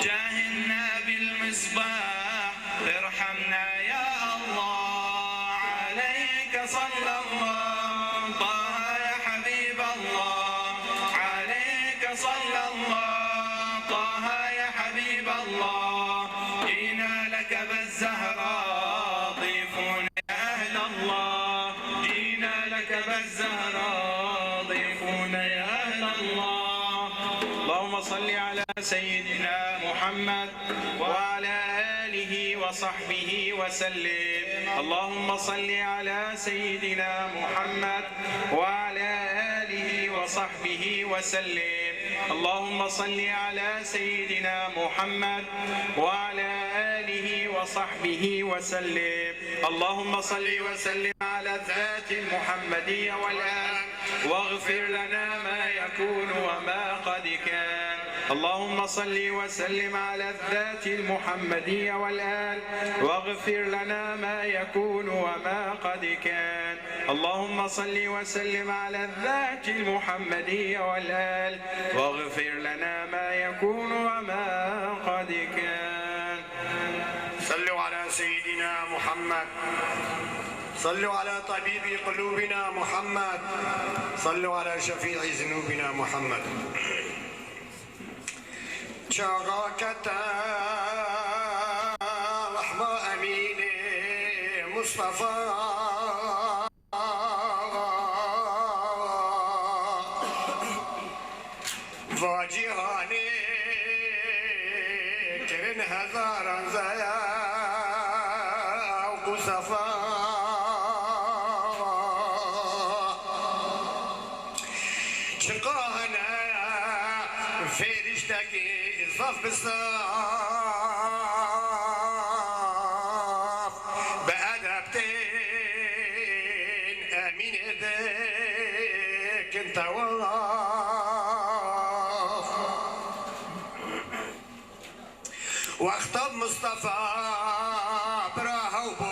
جاهنا بالمصباح ارحمنا يا الله. عليك صلى الله طه يا حبيب الله، عليك صلى الله طه يا حبيب الله. جينا لك بالزهراء ضيفونا يا أهل الله، جينا كما الزهراء ضيفون يا أهل الله. اللهم صل على سيدنا محمد وعلى آله وصحبه وسلم. اللهم صل على سيدنا محمد وعلى آله وصحبه وسلم. اللهم صل على سيدنا محمد وعلى آله وصحبه وسلم. اللهم صل وسلم على الذات المحمدية والآل، واغفر لنا ما يكون وما قد كان. اللهم صل وسلم على الذات المحمدية والآل، واغفر لنا ما يكون وما قد كان. اللهم صل وسلم على الذات المحمدية والآل، واغفر لنا ما يكون وما قد كان. صلوا على سيدنا محمد. صلوا على طبيب قلوبنا محمد. صلوا على شفيع ذنوبنا محمد. Çaxa kete rehma Emînê Mustafa. Va cîhanê kirin hezaran zewq û sefa. Çiqa hene fêriştekî zaf bi zaf, bi edeb tên Emînê dikin tewaf. Wexta Mistefa bira hew bû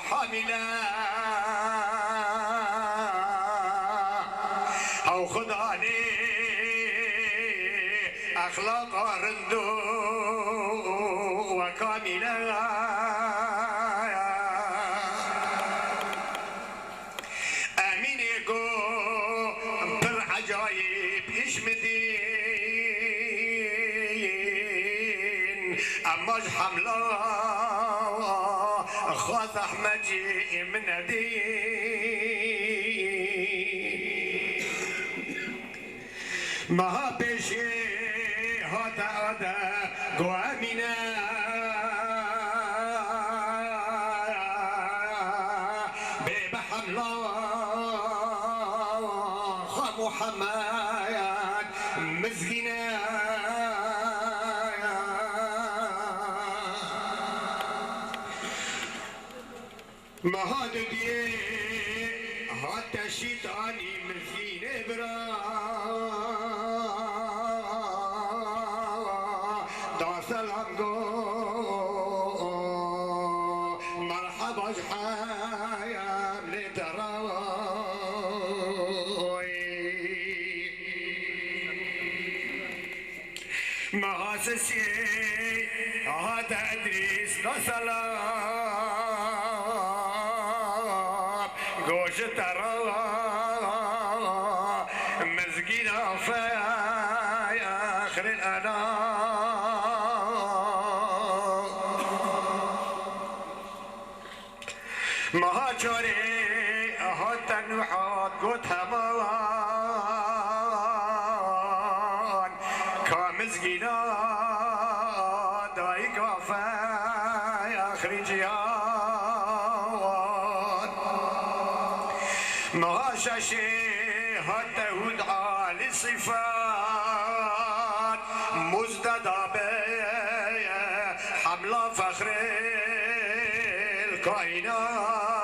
hamîle, hew xudanê exlaqa rind û we kamîle. Emînê go pir ecayîb îş min dîn, emma ji hemla xwe zehmet jî min nedîn. Meha pêşê hate ade go Emîne, bê bi hemla xwe Muhammed Mizgîne. Meha dudiyê hate şîtanî Mizgînê bira da selam go, merheba ji hemlê te re. Meha sisiyê hate Edrîs da selam, go ji te re Mizgîna fexrê enam. Meha çarê hate Nûhat got heman, ka Mizgîna dayika fexrî cihan. Meha şeşê hate Hûd Alî Sifat, muzde da be hemla fexrê kaînat.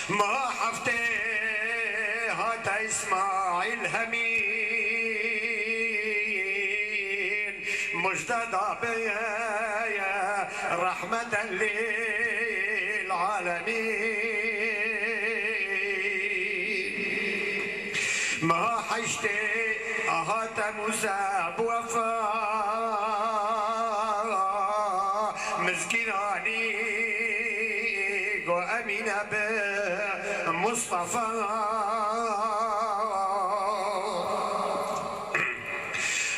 Meha heftê hate Îsmaîl Hemîn, mujde da be rehmeten lil alemîn. Meha heştê hate Mûsa bi wefa, Mizgînanî go Emîne bi Mustafa.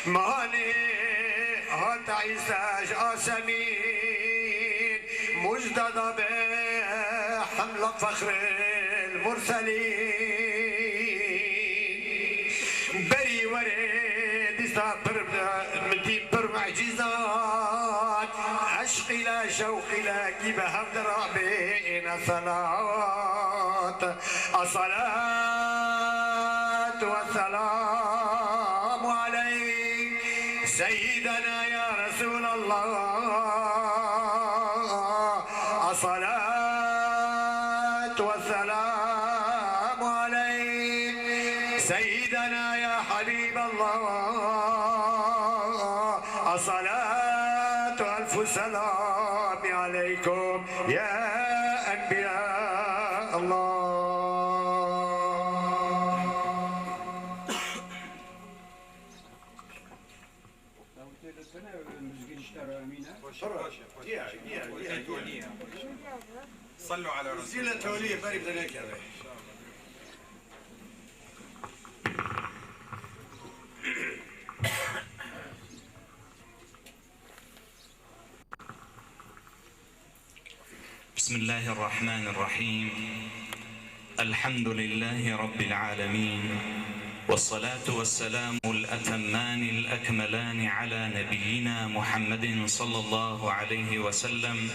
Meha nê hate Îsa ji asemîn, mujde da be فخر المرسلين. Berî were dîsa pir, min dî pir mucîzat. Eşq ile, şewq ile kî bi hev dirabê êne selat. الصلاة والسلام عليك سيدنا يا رسول الله. الصلاة والسلام عليك سيدنا يا حبيب الله. الصلاة ألف سلام عليكم يا أنبياء الله. صلوا على رسول الله. بسم الله الرحمن الرحيم. الحمد لله رب العالمين، والصلاة والسلام الأتمان الأكملان على نبينا محمد صلى الله عليه وسلم،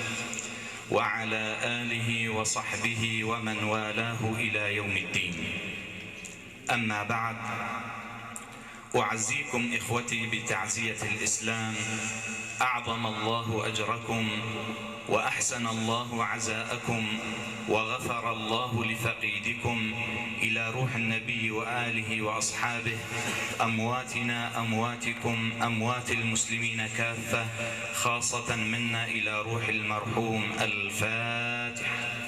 وعلى آله وصحبه ومن والاه إلى يوم الدين. أما بعد، أعزيكم إخوتي بتعزية الإسلام، أعظم الله أجركم وأحسن الله عزاءكم وغفر الله لفقيدكم إلى روح النبي وآله وأصحابه، أمواتنا أمواتكم أموات المسلمين كافة، خاصة منا إلى روح المرحوم. الفاتحة.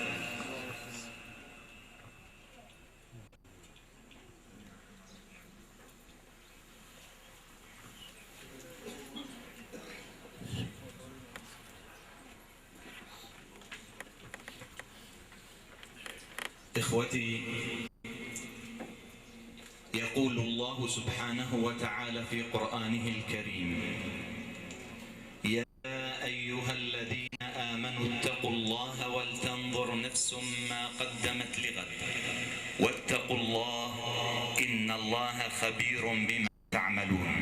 إخوتي، يقول الله سبحانه وتعالى في قرآنه الكريم: يا أيها الذين آمنوا اتقوا الله ولتنظر نفس ما قدمت لغد واتقوا الله إن الله خبير بما تعملون.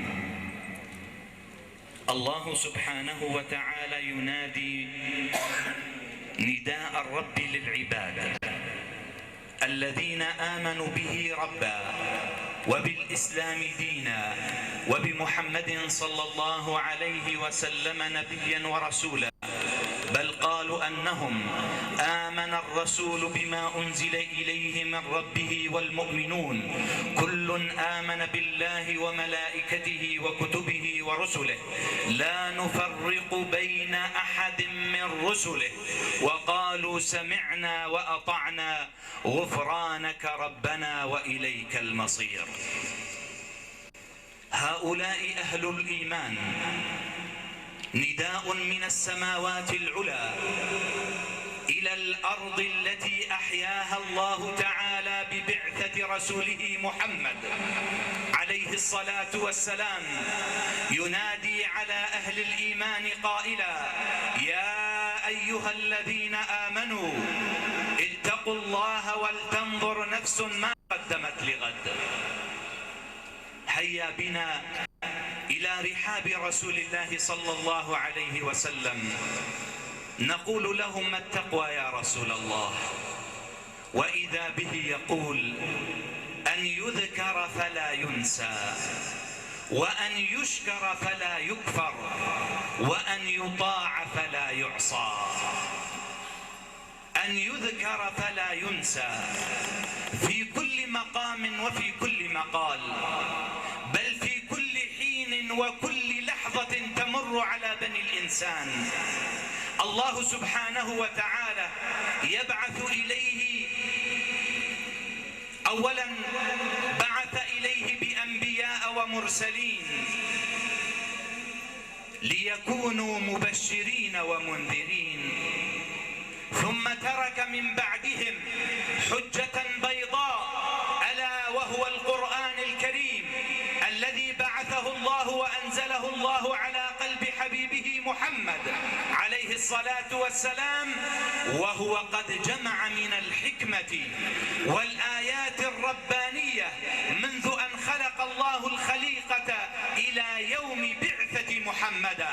الله سبحانه وتعالى ينادي نداء الرب للعباد الذين آمنوا به ربا وبالإسلام دينا وبمحمد صلى الله عليه وسلم نبيا ورسولا، بل قالوا أنهم آمن الرسول بما أنزل إليه من ربه والمؤمنون كل آمن بالله وملائكته وكتبه ورسله لا نفرق بين أحد من رسله وقالوا سمعنا وأطعنا غفرانك ربنا وإليك المصير. هؤلاء أهل الإيمان، نداء من السماوات العلى إلى الأرض التي أحياها الله تعالى ببعثة رسوله محمد عليه الصلاة والسلام، ينادي على أهل الإيمان قائلا: يا أيها الذين آمنوا اتقوا الله ولتنظر نفس ما قدمت لغد. هيا بنا إلى رحاب رسول الله صلى الله عليه وسلم، نقول له: ما التقوى يا رسول الله؟ وإذا به يقول: أن يذكر فلا ينسى، وأن يشكر فلا يكفر، وأن يطاع فلا يعصى. أن يذكر فلا ينسى في كل مقام وفي كل مقال، بل في كل حين وكل لحظة تمر على بني الإنسان. الله سبحانه وتعالى يبعث إليه، أولا بعث إليه بأنبياء ومرسلين، ليكونوا مبشرين ومنذرين، ثم ترك من بعدهم حجة بيضاء، ألا وهو القرآن الكريم الذي بعثه الله وأنزله الله على قلب حبيبه محمد عليه الصلاة الصلاة والسلام وهو قد جمع من الحكمة والآيات الربانية منذ أن خلق الله الخليقة إلى يوم بعثة محمد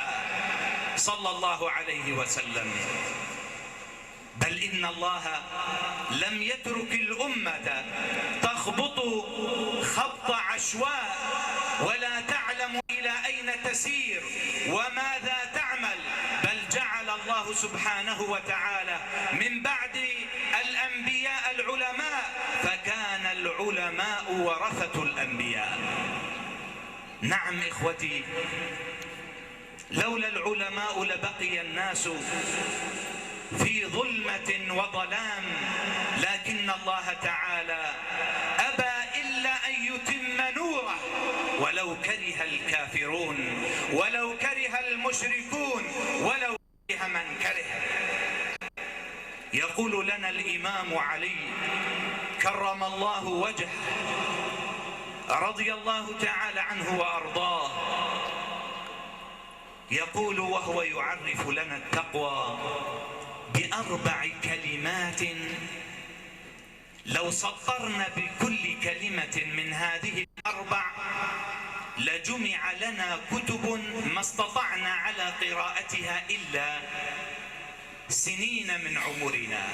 صلى الله عليه وسلم. بل إن الله لم يترك الأمة تخبط خبط عشواء ولا تعلم إلى أين تسير وماذا تعمل، بل جعل الله سبحانه وتعالى من بعد الأنبياء العلماء، فكان العلماء ورثة الأنبياء. نعم إخوتي، لولا العلماء لبقي الناس في ظلمة وظلام، لكن الله تعالى أبى إلا أن يتم نوره ولو كره الكافرون، ولو كره المشركون، ولو كره من كره. يقول لنا الإمام علي كرم الله وجهه رضي الله تعالى عنه وأرضاه، يقول وهو يعرف لنا التقوى بأربع كلمات، لو سطرنا بكل كلمة من هذه الأربع لجمع لنا كتب ما استطعنا على قراءتها إلا سنين من عمرنا.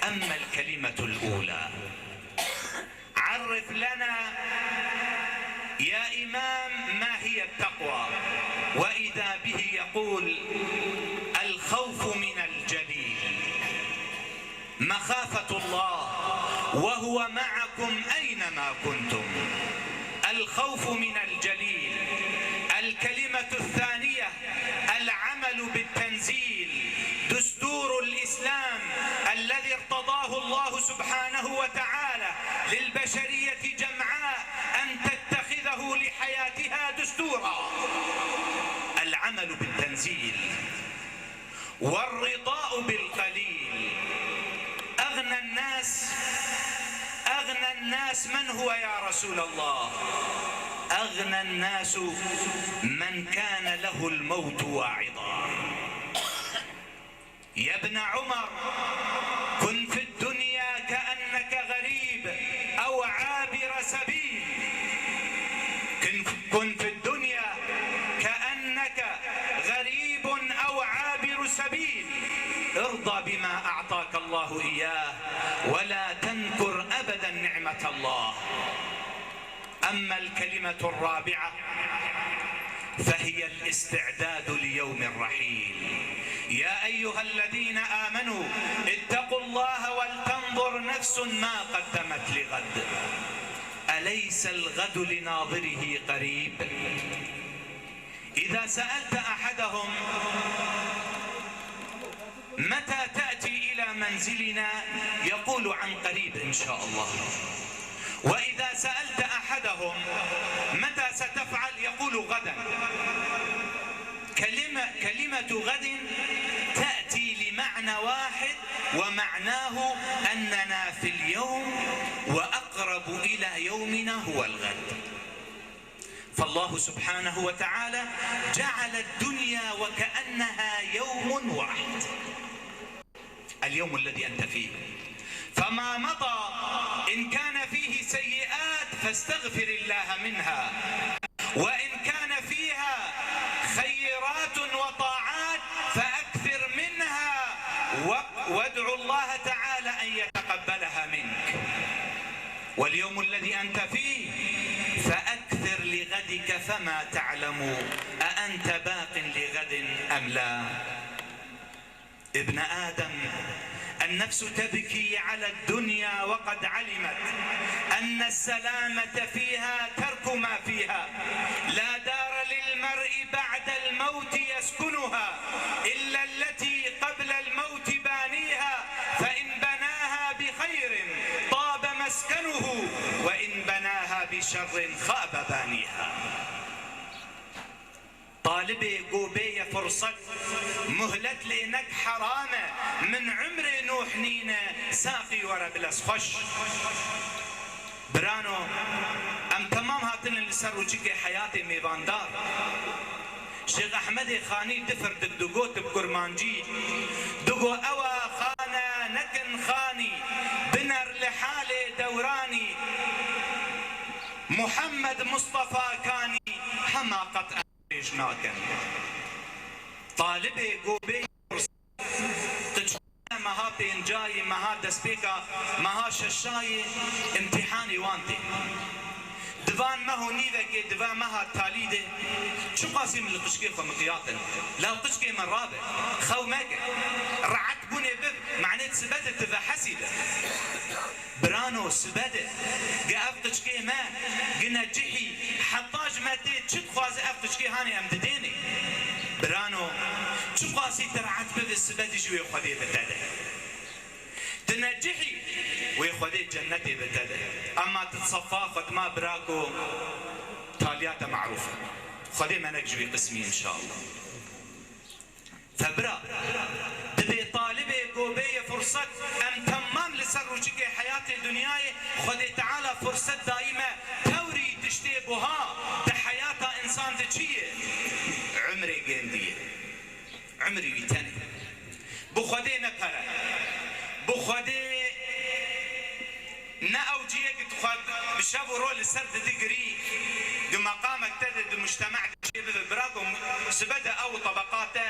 أما الكلمة الأولى، عرف لنا يا إمام ما هي التقوى، وإذا به يقول: الخوف من الجليل، مخافة الله وهو معكم أينما كنتم. الخوف من الجليل. الكلمة الثانية: العمل بالتنزيل، دستور الإسلام الذي ارتضاه الله سبحانه وتعالى للبشرية جمعاء أن تتخذه لحياتها دستورا. العمل بالتنزيل والرضاء بالقليل. أغنى الناس، أغنى الناس من هو يا رسول الله؟ أغنى الناس من كان له الموت واعظا. يا ابن عمر، كن في الدنيا كأنك غريب أو عابر سبيل. كن، كن في الدنيا كأنك غريب أو عابر سبيل. ارضى بما أعطاك الله إياه ولا تنكر أبدا نعمة الله. أما الكلمة الرابعة فهي الاستعداد ليوم الرحيل. يا أيها الذين آمنوا اتقوا الله ولتنظر نفس ما قدمت لغد. أليس الغد لناظره قريب؟ إذا سألت أحدهم: متى تأتي إلى منزلنا؟ يقول: عن قريب إن شاء الله. وإذا سألت أحدهم: متى ستفعل؟ يقول: غدا. كلمة، كلمة غد تأتي لمعنى واحد، ومعناه أننا في اليوم، وأقرب إلى يومنا هو الغد. فالله سبحانه وتعالى جعل الدنيا وكأنها يوم واحد، اليوم الذي أنت فيه، فما مضى إن كان فيه سيئات فاستغفر الله منها، وإن كان فيها خيرات وطاعات فأكثر منها، و-، وادع الله تعالى أن يتقبلها منك. واليوم الذي أنت فيه فأكثر لغدك فما تعلم أأنت باق لغد أم لا. ابن آدم، النفس تبكي على الدنيا وقد علمت أن السلامة فيها ترك ما فيها. لا دار للمرء بعد الموت يسكنها إلا التي قبل الموت بانيها، فإن بناها بخير طاب مسكنه، وإن بناها بشر خاب بانيها. Talibê ku bêye firset, muhlet lê nek heram e, min umrê Nuh nîne, saqî were bilez xweş. Birano, em temam hatine li ser rûçikê heyatê mêvandar. Şêx Ehmedê Xanî difirdik digot bi kurmancî, digo ewa xane nekin xanî, biner li halê dewranî, Muhammed Mustafa Kanî hema qet em dirêj nakin. Talibê gobê Qicana meha pêncayê, meha destpêka, meha şeşayê îmtîhanê wan tê. Di van meh û nîvekê, di van meha talî de çiqasî min li qicikê xwe miqyat in. Law qicikê min rabe, xew meke, rehet bûnê bib, manê sibe de tu vehesî be. Birano, sibe de, ge ev qiçkê me, gine cihî, heta ji me tê çi dixwaze ev qiçkê hanê em didênê. Birano, çiqasî tu rehet bibe sibe de jî wê Xwedê bi te de. Tu necihî, wê Xwedê cennetê bi te de. Ema tu sefa xwe dima birako, taliya te marûf e. Xwedê me neke ji wî qismî înşallah. Febira, dibê talibê gobê ye furset, em temam li ser rûçikê heyatê dinyayê, Xwedê Teala furset dayî me, tewrî tiştê buha di heyata însan de çi ye? Umrê gêndî ye. Umrî wî tenê. Bi Xwedê ne pere. Bi Xwedê Ne ew cihê ku tu xwe bi şev û roj li ser didigirî, di meqamek te de, di mujtema de çê bibe. Birako, sibe de ew tebeqa te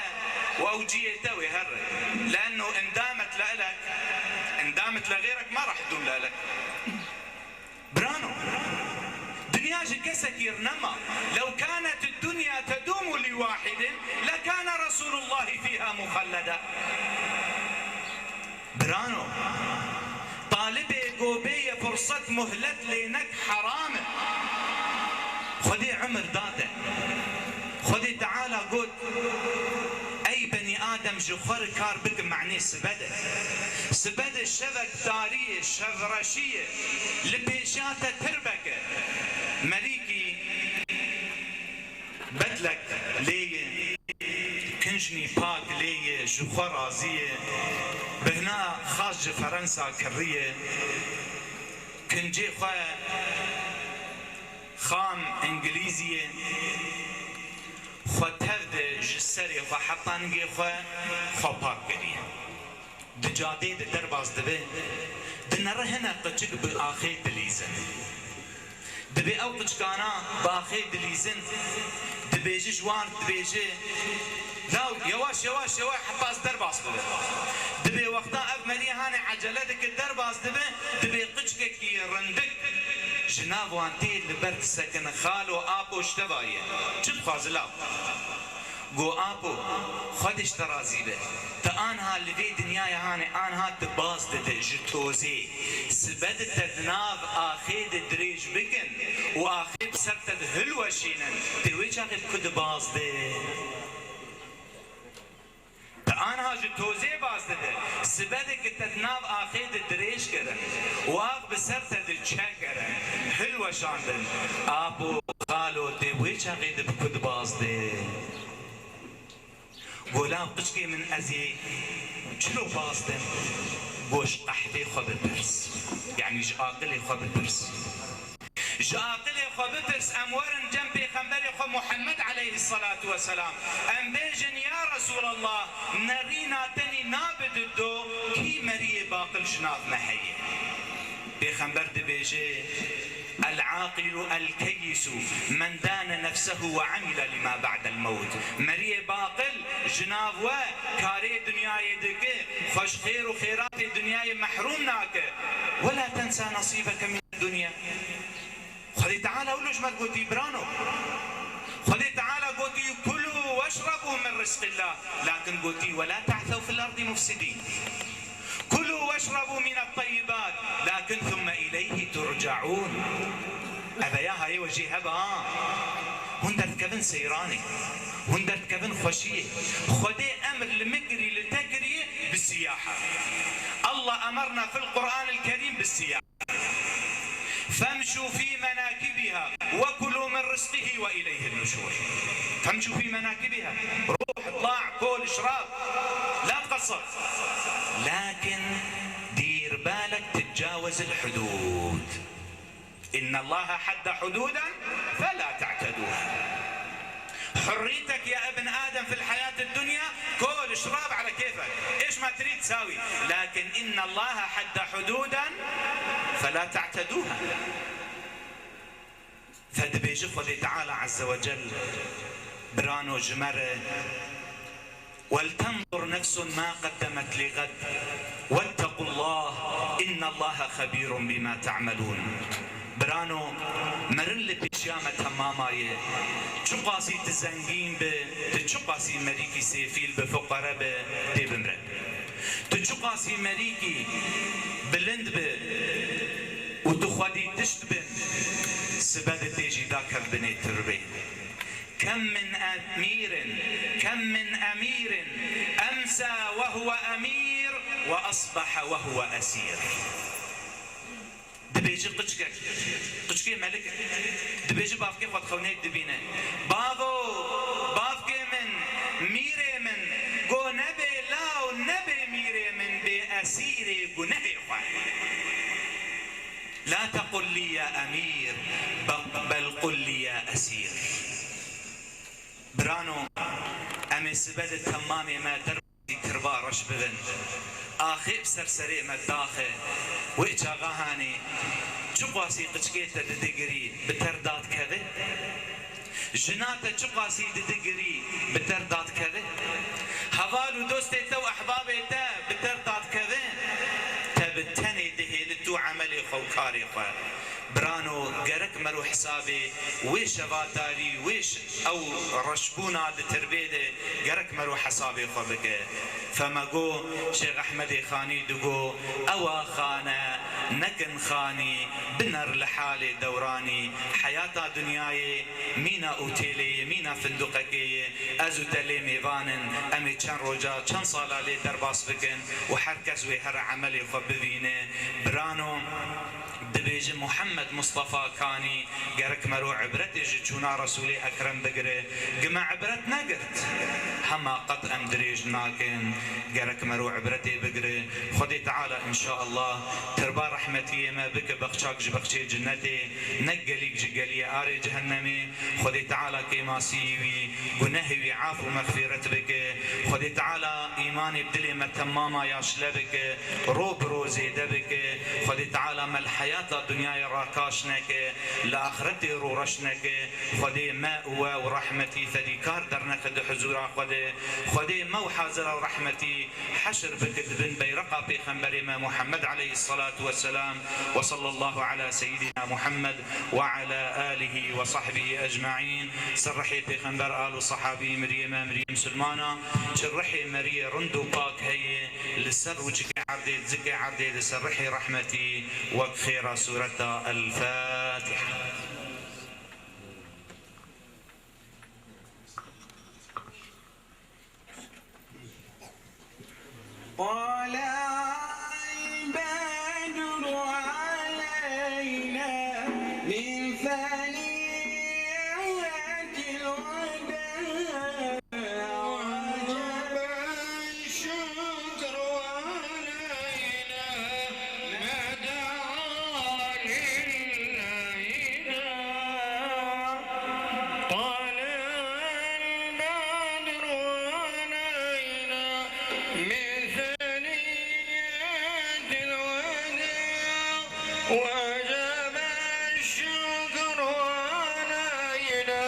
û ew cihê te wê here. Le'enno in damet le'elek, in damet le'xeyrek ma rah idûm le'elek. Birano, dinya ji kesekî re nema. Lew kanet id-dunya tedumu li wahidin lekane Resulullahi fiha muxelleda. Birano, talibê gobê ye furset muhlet lê nek heram e. Xwedê umir date. Xwedê Teala got, ey benî Adem ji xwe re kar bikin, manê sibe de. Sibe de şevek tarî ye, şevreşî ye. Li pêşiya te tirbek e. Merîkî Bedlek lê ye, kincnî pak lê ye, ji xwe razî ye, bihna xas ji Ferensa kiriye, kincê xwe xam îngilîzî ye, xwe tev de ji serê xwe heta ningê xwe, xwe pak kiriye. Di cadê de derbas dibe, dinere hinek qiçik bi axê dilîzin. Dibê ew qiçikana bi axê dilîzin, dibêje ji wan, dibêje, law, yewaş, yewaş, yewaş, heta ez derbas bibim. Dibê wexta ev meriyê hanê ecele dike derbas dibe, dibê qiçikekî rindik ji nav wan tê li ber disekine, xalo, apo, ji te ve ye. Çi dixwaze law? Go, apo, Xwedê ji te razî be. Tu anha li vê dinyayê hanê, anha tu baz dide ji tozê. Sibe de te di nav axê de dirêj bikin û axê bi ser te de hilweşînin. Tê wê çaxê bi ku de baz de? Tu anha ji tozê baz dide. Sibe de ki te di nav axê de dirêj kirin û ax bi ser te de çe kirin, hilweşandin. Apo, xalo, tê wê çaxê de bi ku de baz de? Go, law qiçkê min, ez ê çilo baz dim? Go, ji qehdê xwe bipirs. Yanî ji aqilê xwe bipirs. Ji aqilê xwe bipirs, em werin cem Pêxemberê xwe Muhammed aleyhisselatu vesselam. Em bêjin, ya Resulallah, nerîna te nî nabe di do, kî meriyê baqil ji nav me heye? Pêxember dibêje, "El-aqilu el-keyyisu men dane nefsehu ve amile lima ba'del mewt." Meriyê baqil ji nav we karê dinyayê dike, xwe ji xêr û xêratê dinyayê mehrûm nake. "Ve la tensa nasîbeke mine dunya." Xwedê Teala wilo ji me gotî, birano. Xwedê Teala gotî, "Kulu weşrebu min rizqillah." Lakin gotî, "Ve la ta'sew fil ardi mufsidîn." "Kulu weşrebu minet teyyibat, lakin thumme ileyhi turcaun." Ev ya hayê we jê hebe ha. Hûn derdikevin seyranê. Hûn derdikevin xweşiyê. Xwedê emr li min kirî, li te kiriye bi siyaha. Allah emerna fil Qur'anil Kerîm bi siyaha. فامشوا في مناكبها وكلوا من رزقه وإليه النشور. فامشوا في مناكبها. روح، اطلع، كل، اشرب. لا تقصر. لكن دير بالك تتجاوز الحدود. إن الله حد حدودا فلا تعتدوها. حريتك يا ابن آدم في الحياة الدنيا، كول، اشرب على كيفك، ايش ما تريد ساوي، لكن إن الله حد حدودا فلا تعتدوها. Fe dibêje Xwedê Teala Azze ve Cel, birano ji me re, "Weltendur nefsun ma qeddemet li ged, wettequllah, innallaha xebîrun bima ta'melûn." Birano, mirin li pêşiya me temama ye. Çiqasî tu zengîn bi, tu çiqasî merîkî sêfîl bi, fuqere bi, tê bimre. Tu çiqasî merîkî bilind bi û tu xwedî tişt bin, sibe de tê jî dakev binê tirbê. كم من أمير، كم من أمير أمسى وهو أمير وأصبح وهو أسير. Dibêje qiçkek, qiçkê melik e. Dibêje bavkê xwe dixewnê dibîne. Bavo, bavkê min, mîrê min, go nebê law, nebê mîrê min, bê esîrê gunehê xwe. La tequl lî ya emîr, be-, bel qul lî ya esîr. Birano, em ê sibe di temamê me derbasî tirba reş bibin. Axê bi ser serê me dax e. Wê çaxa hanê, çiqasî qiçkê te didigirî, bi ter dadkeve? Jina te çiqasî didigirî, bi ter dadkeve? Heval û dostê te û ehbabê te bi ter dadkeve? Te bi tenê dihêli tu emelê xwe û karê xwe. Birano, gerek mero hesabê wê şeva tarî, wê ş-, ew reşbûna di tirbê de gerek mero hesabê xwe bike. Fe me go, Şêx Ehmedê Xanî digo, "Ewa xane, nekin xanî, biner li halê dewranî, heyata dinyayê mîna otêlê ye, mîna finduqekê ye, ez û te lê mêvan in, em ê çend roja, çend sala lê derbas bikin û her kes wê here emelê xwe bivîne." Birano, dibêje Muhammed Mustafa Kanî, gerek mero ibretê ji çûna Resûlê Ekrem bigire. Gi me ibret negirt? Hema qet em dirêj nakin. Gerek mero ibretê bigire. Xwedê Teala înşaallah tirba rehmetiyê me bike bexçak ji bexçê cinnetê, ne gelîk ji geliyê arê cehennemê. Xwedê Teala kêmasî wî, gunehê wî af û mexfîret bike. Xwedê Teala îmanê bi dilê me temama yaşle bike, ro bi ro zêde bike. Xwedê Teala me li heyata dinyayê rakaş neke, li axretê rûreş neke. Xwedê me û we û rehmetî fedîkar dernexe di huzûra xwe de. Xwedê me û hazira rehmetî heşr bike di bin beyreqa Pêxemberê me Muhammed aleyhisselatu vesselam. Ve sallallahu ala seyyidina Muhammed ve ala alihi ve sahbihi ecmaîn. Ser rihê Pêxember, al û sahabî, miriyê me, miriyê misilmana, çi rihê meriyê rind û pak heye, li ser rûçikê erdê, zikê erdê, li ser rihê rehmetî, wek xêra sûreta El-Fatiha. طلع البدر علينا من ثنيات الوداع، وجب الشكر علينا ما دعا لله داع. طلع البدر علينا من ثنيات الوداع، وجب الشكر علينا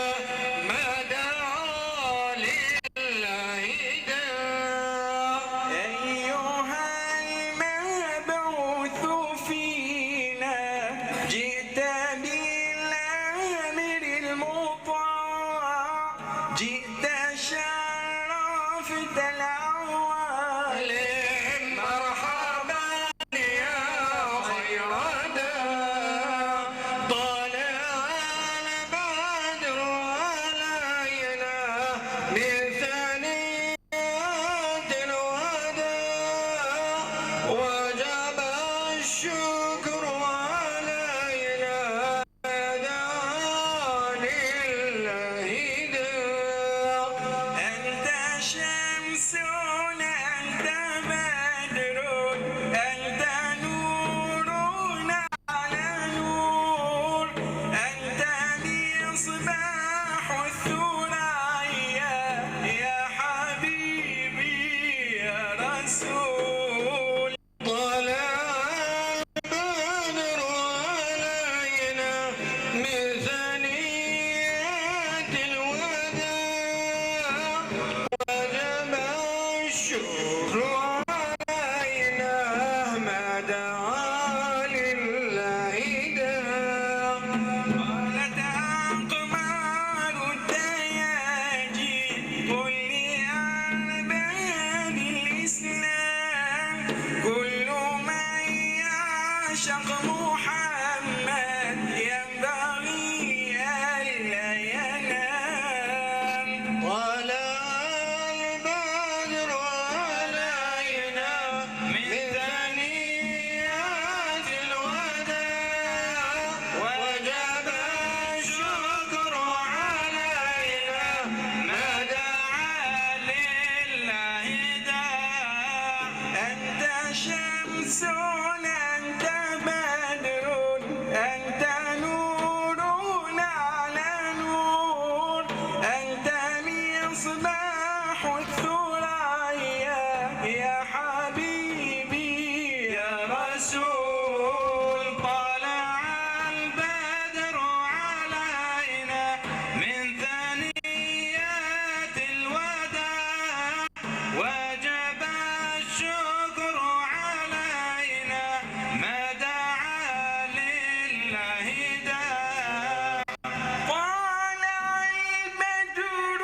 ما دعا لله داع. أيها المبعوث فينا، جئت بالأمر المطاع، جئت شرفت الأوالين، مرحبا يا خير داع. عاشق محمد ينبغي ألا ينام. طلع البدر علينا من ثنيات الوداع، وجب الشكر علينا ما دعا لله داع. أنت شمس، أنت بدر، أنت نور على نور، أنت مصباح الثريا يا حبيبي يا رسول. طلع البدر علينا من ثنيات الوداع، وجب الشكر علينا ما دعا لله داع. طلع البدر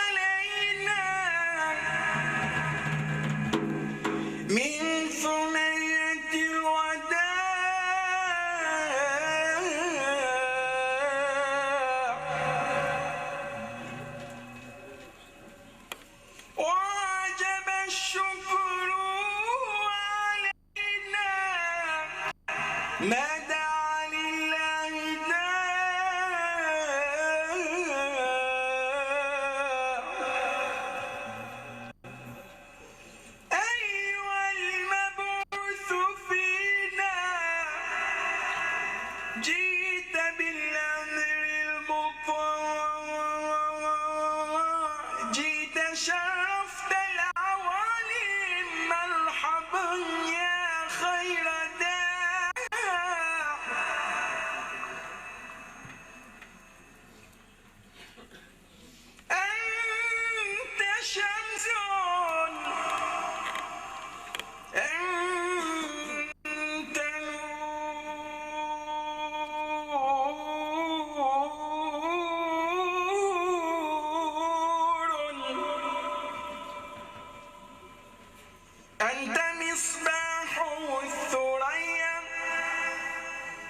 علينا من ثنيات الوداع، وجب الشكر علينا ما دعا لله داع. أيها المبعوث فينا، جئت بالأمر المطاع، جئت شرفت العوالم، مرحبا يا خير داع. أنت شمس، أنت نور، أنت مصباح الثريا.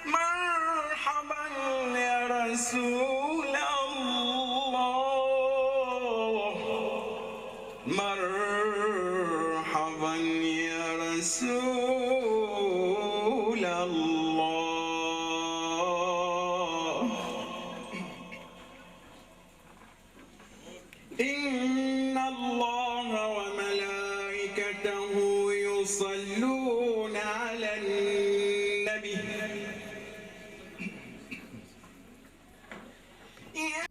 مرحبا يا رسول الله، مرحبا يا رسول الله. إن الله وملائكته يصلون على النبي. يا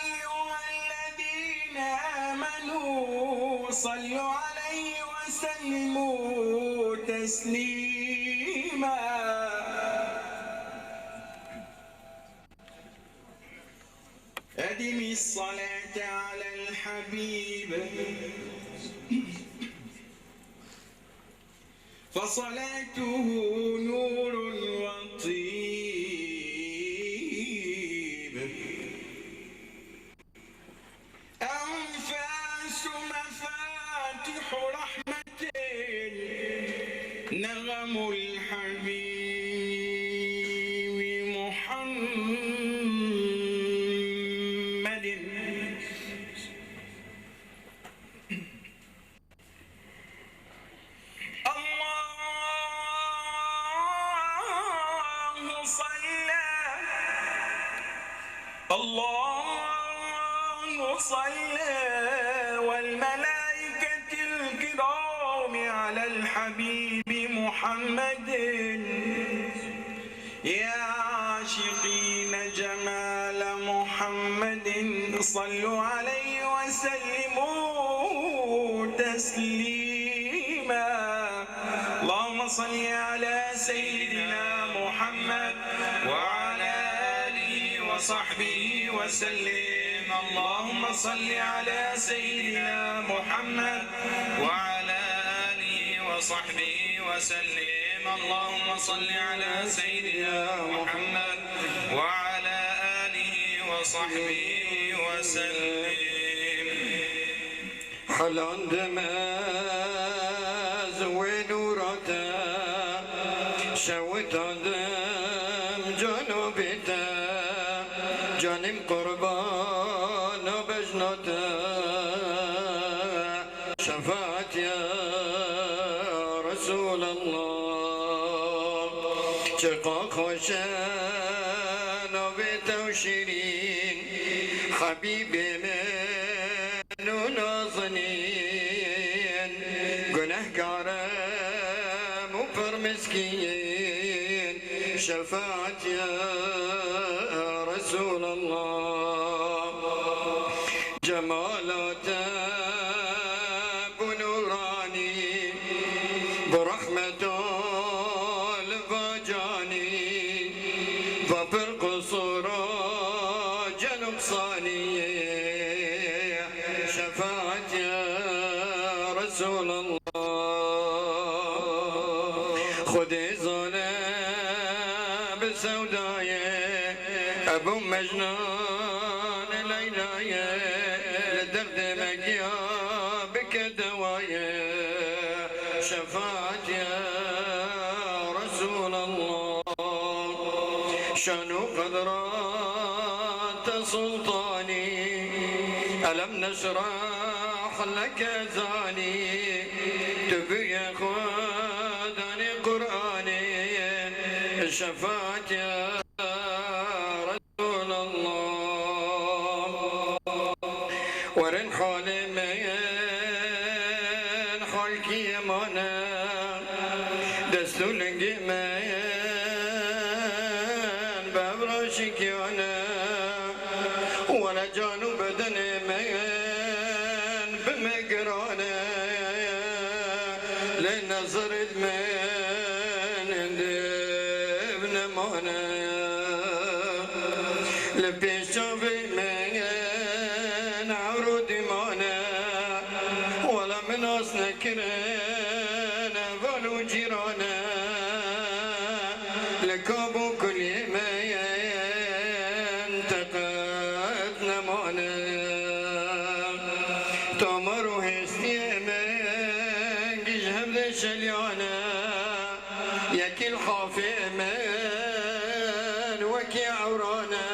أيها الذين آمنوا صلوا عليه وسلموا تسليما. أدم الصلاة على الحبيب، فصلاته نور وطيب. أنفاس مفاتح رحمة، نغم الحبيب محمد. الله صلى، الله صلى والملائكة الكرام على الحبيب محمد. يا عاشقين جمال محمد، صلوا عليه وسلموا تسليما. اللهم صل على سيدنا محمد وعلى آله وصحبه وسلم. اللهم صل على سيدنا محمد وعلى آله وصحبه وسلم. اللهم صل على سيدنا محمد وعلى آله وصحبه وسلم. Helandime ez wê nûra te Şewitandim cano bê te, canîm qurban û bejna te. Şefaet ya Resulallah. Çiqa xweş e navê te û şîrîn, Habîbê min û nazinîn. Gunehkar im û pir miskîn, şefaet ya Resulallah. Cemala te bû nûranî, bû rehmeta li va canî, va pir qisûra ce nuqsanî, şefaet ya Resulallah. Xwedê zane bi sewdayê Ebû Mecnan Leylayê, li derdê me giya bike dewayê, şefaet ya Resulallah. Şan û qedra te sultanî, elem neşrah leke zanî, tu bûye Xwedanê Qur'anê, şefaet ya Resulallah. Werin halê min, halkî mane, dest û lingê min bev raşikiyane. Wele can û bedenê min bi me giran e, lê nezirê min hindê nemane. Li pêş çavê min ewro dîman e, wele min nas nekirin heval û cîran e. Li kab û kulî min te qet nemane. Tomar û hêstiyê min ji hev de şeliyane. Yekî lihafê min wekî ewran e,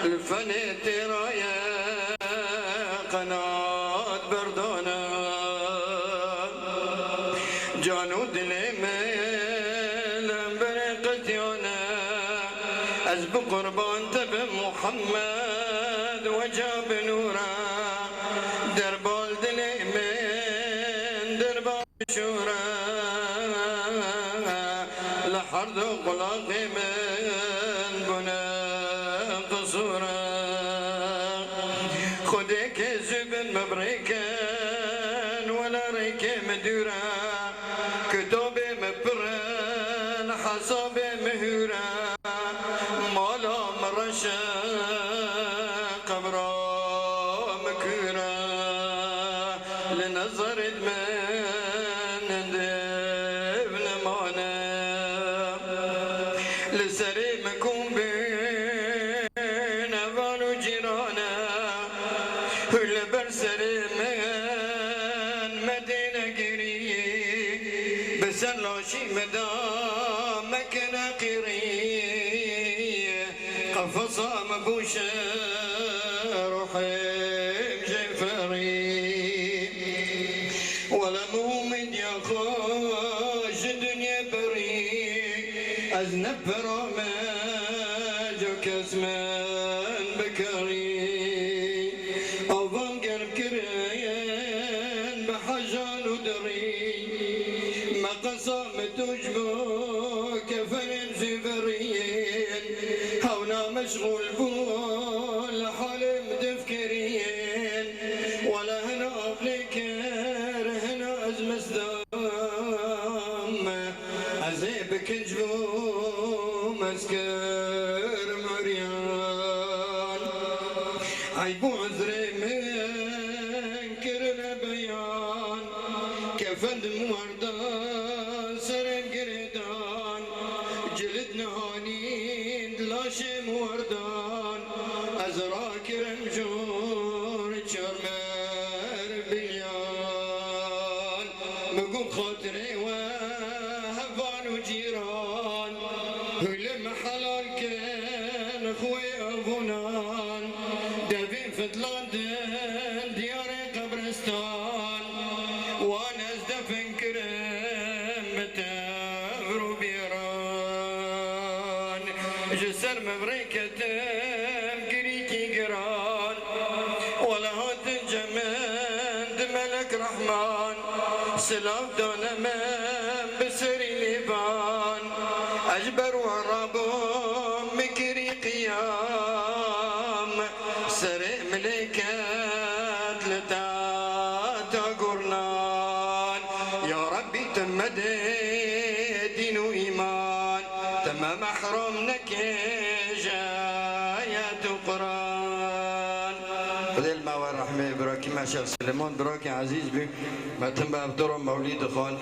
li fenê têra ye qenat berdane. Can û dilê min li hemberê qetiyane, ez bi qurban te bim Muhammed, weca bi nûr e, derba li dilê min derba şûre, li her du qulaqê min bûne qisûre. Xwedê kê zû bin me bi rêkin, wele rêkê min dûr e. Kitobê min pir in, hesabê min hûr e. Mala min reş e, qebra min kûr e. Li nezerê min hindê nemane. Li serê min kom bûn heval û cîran e. Hûn li ber serê min me têne girî. Bi ser laşî min de me kene qîrî. Qefesa min bûşe, ruhê min jê ferî. Wele min umîdiya xwe ji dinyê berî. Ez ne pera me, ca kes min bikerî. Avan germ kirin bi hejan û dirî. Me qesa min tûj bû, keferên zû veriyên. Hewna meşxûl bû, li halê min difkiriyên. Wele hina av lê kir, hina ez mizdan me. Ez ê bi kinc bûm, ez kirim uryan. Eyb û uzrê min kirine beyan. Kefen di min werdan, serê min girêdan. Cilit nihanîn di laşê min werdan. Ez rakirim jor çarmer bilyan. Min got xatirê we heval Tevr û bêran, ji ser min rê ketim girîkî giran. Wele hatin cem min di melek Rehman, silav dane min bi serî lêvan. Ez ji ber wan rabûm min kirî qiyam, serê milêket li tahta gurnan. Ya Rebbî, tu me de dîn û îman, tu me mehrum neke ji ayet û Quran. Xwedê li me we rehmê, birakî me Şêx Silêman, birakî ezîz bû. Me tim bi ev dora mewlî dixwand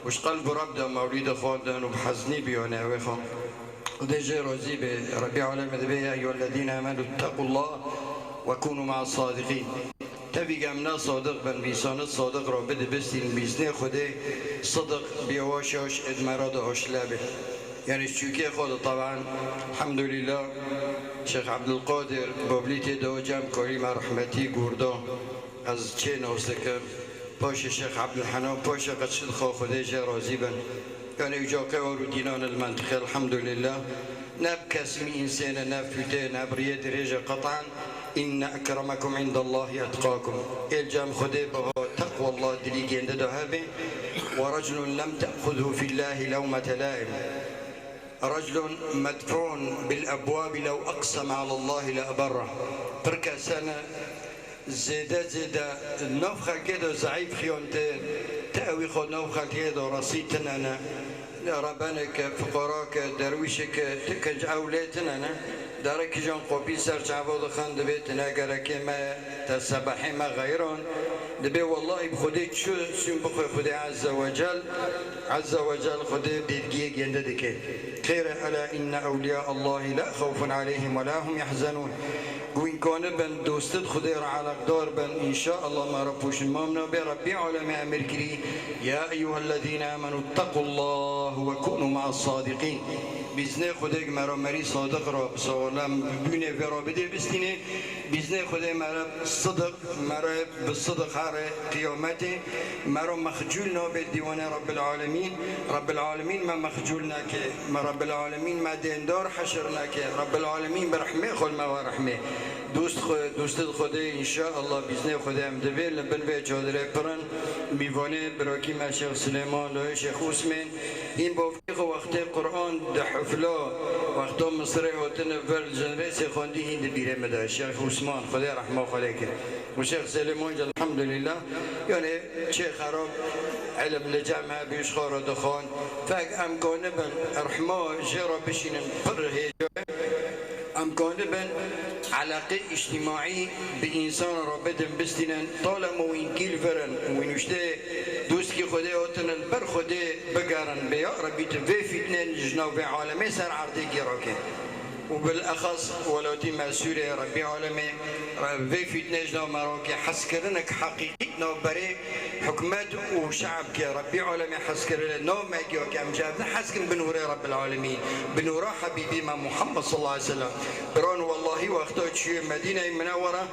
û ji qelb û reb de mewlî dixwandin û bi heznî biyane wê xwe. Xwedê jê razî be. Rebbî alemê dibê, "Ya eyyuhellezîne amenû ittekullâh ve kûnû me'as sadiqîn." Tevî gem ne sadiq bin, bîsane sadiq ra bidibistîn, bîsnê Xwedê sidiq bi yawaş yawaş êd me ra de aşile be. Yani çûkê xwe de taban, elhamdülillah, Şêx Ebdulkadir Bablî tê de cem karî me rehmetî gurda. Ez çê nas dikim. Paşê Şêx Ebdulhenan, paşê qet çi dixwe Xwedê jê razî bin. Yani uca qewar û dînan il mentiqe, elhamdülillah. Ne bi kesmî însêne, ne bi pûtê, ne bi riyê dirêje qetan. Inne ekremekum indallahi etqakum. Êl cem Xwedê biha teqwallah dilî gênde de hebe. Ve reclun lem te'xudhu fillahi lewmete laim. Reclun medfu'un bil ebwabi lew eqseme alallahi le eberra. Pir kesene zêde zêde nav xelkê de zeîf xiyon tên, te ewî xwe nav xelkê de resî tinene. Rebeneke, fiqarake, derwîşeke, ti kinc ew lê tinene. Dere kîjan qopî ser çava dixin, dibê tine gerekê me, te sebehê me xeyran. Dibê wellahî bi Xwedê çi sûn bixwe Xwedê Azze ve Cel, Azze ve Cel Xwedê dêdgiyê gênde dike. Xêr e, ela inne ewliya Allahî la xewfun aleyhim ve la hum yahzenûn. Ku wîn kanibin dostit Xwedê re eleqdar bin, înşaallah me re poşinmam nabe. Rebbî alemê emir kirî, ya eyyuhellezîne amenû ittekullâh ve kûnû me'as sadiqîn. Bîznê Xwedê me re merî sadiq re bi sağlam bûnê vê re bidê bistînê. Bîznê Xwedê me re sidiq, me re bi sidiq herê qiyametê, me re mexcûl nabe dîwanê Rabbil Alemîn. Rabbil Alemîn me mexcûl neke. Me Rabbil Alemîn me dêndar heşir neke. Rabbil Alemîn bi rehmê xwe li me we rehmê. Dost xwe, dostê Xwedê, înşaallah, bîznê Xwedê em divê li bin vê çadirê pirin. Mîvanê birakî me Şêx Silêman, Şêx Usmên, hîn bavkê xwe wextê Quran di hifla, wexta Misirê hatine vir, li jinrêsê xwendî hîn di bîrê min de. Şêx Usman, Xwedê rehma xwe lê ke. Û Şêx Selîman jî elhamdulillah, yani çê xerab, ilim li cem hebî ji xwe re dixwan. Fek em kanibin rehma jê re bişînin pir hêja. Em kanibin eleqê îctîmaî bi însan re bidin bistînin, talema wîn kîl virin, wîn uştê dostkî Xwedê hatin li ber Xwedê bigerin, bê ya Rebî tu vê fîtnên ji nav vê alemê ser erdê gêrake. Û bilexas welatî me Sûriyê, Rebbî alemê, re-, vê fîtnê ji nav me rake, hezkirinek heqîqî navberê hikûmet û şe'b ke Rebbî alemê hezkirine nav me giya ke em ji hev ne hez kin bi nûrê Rebbil alemîn, bi nûra Hebîbî me Muhammed sallallahu aleyhi ve sellem. Biran wellahî wexta çûyê Medîneyê Minewwere,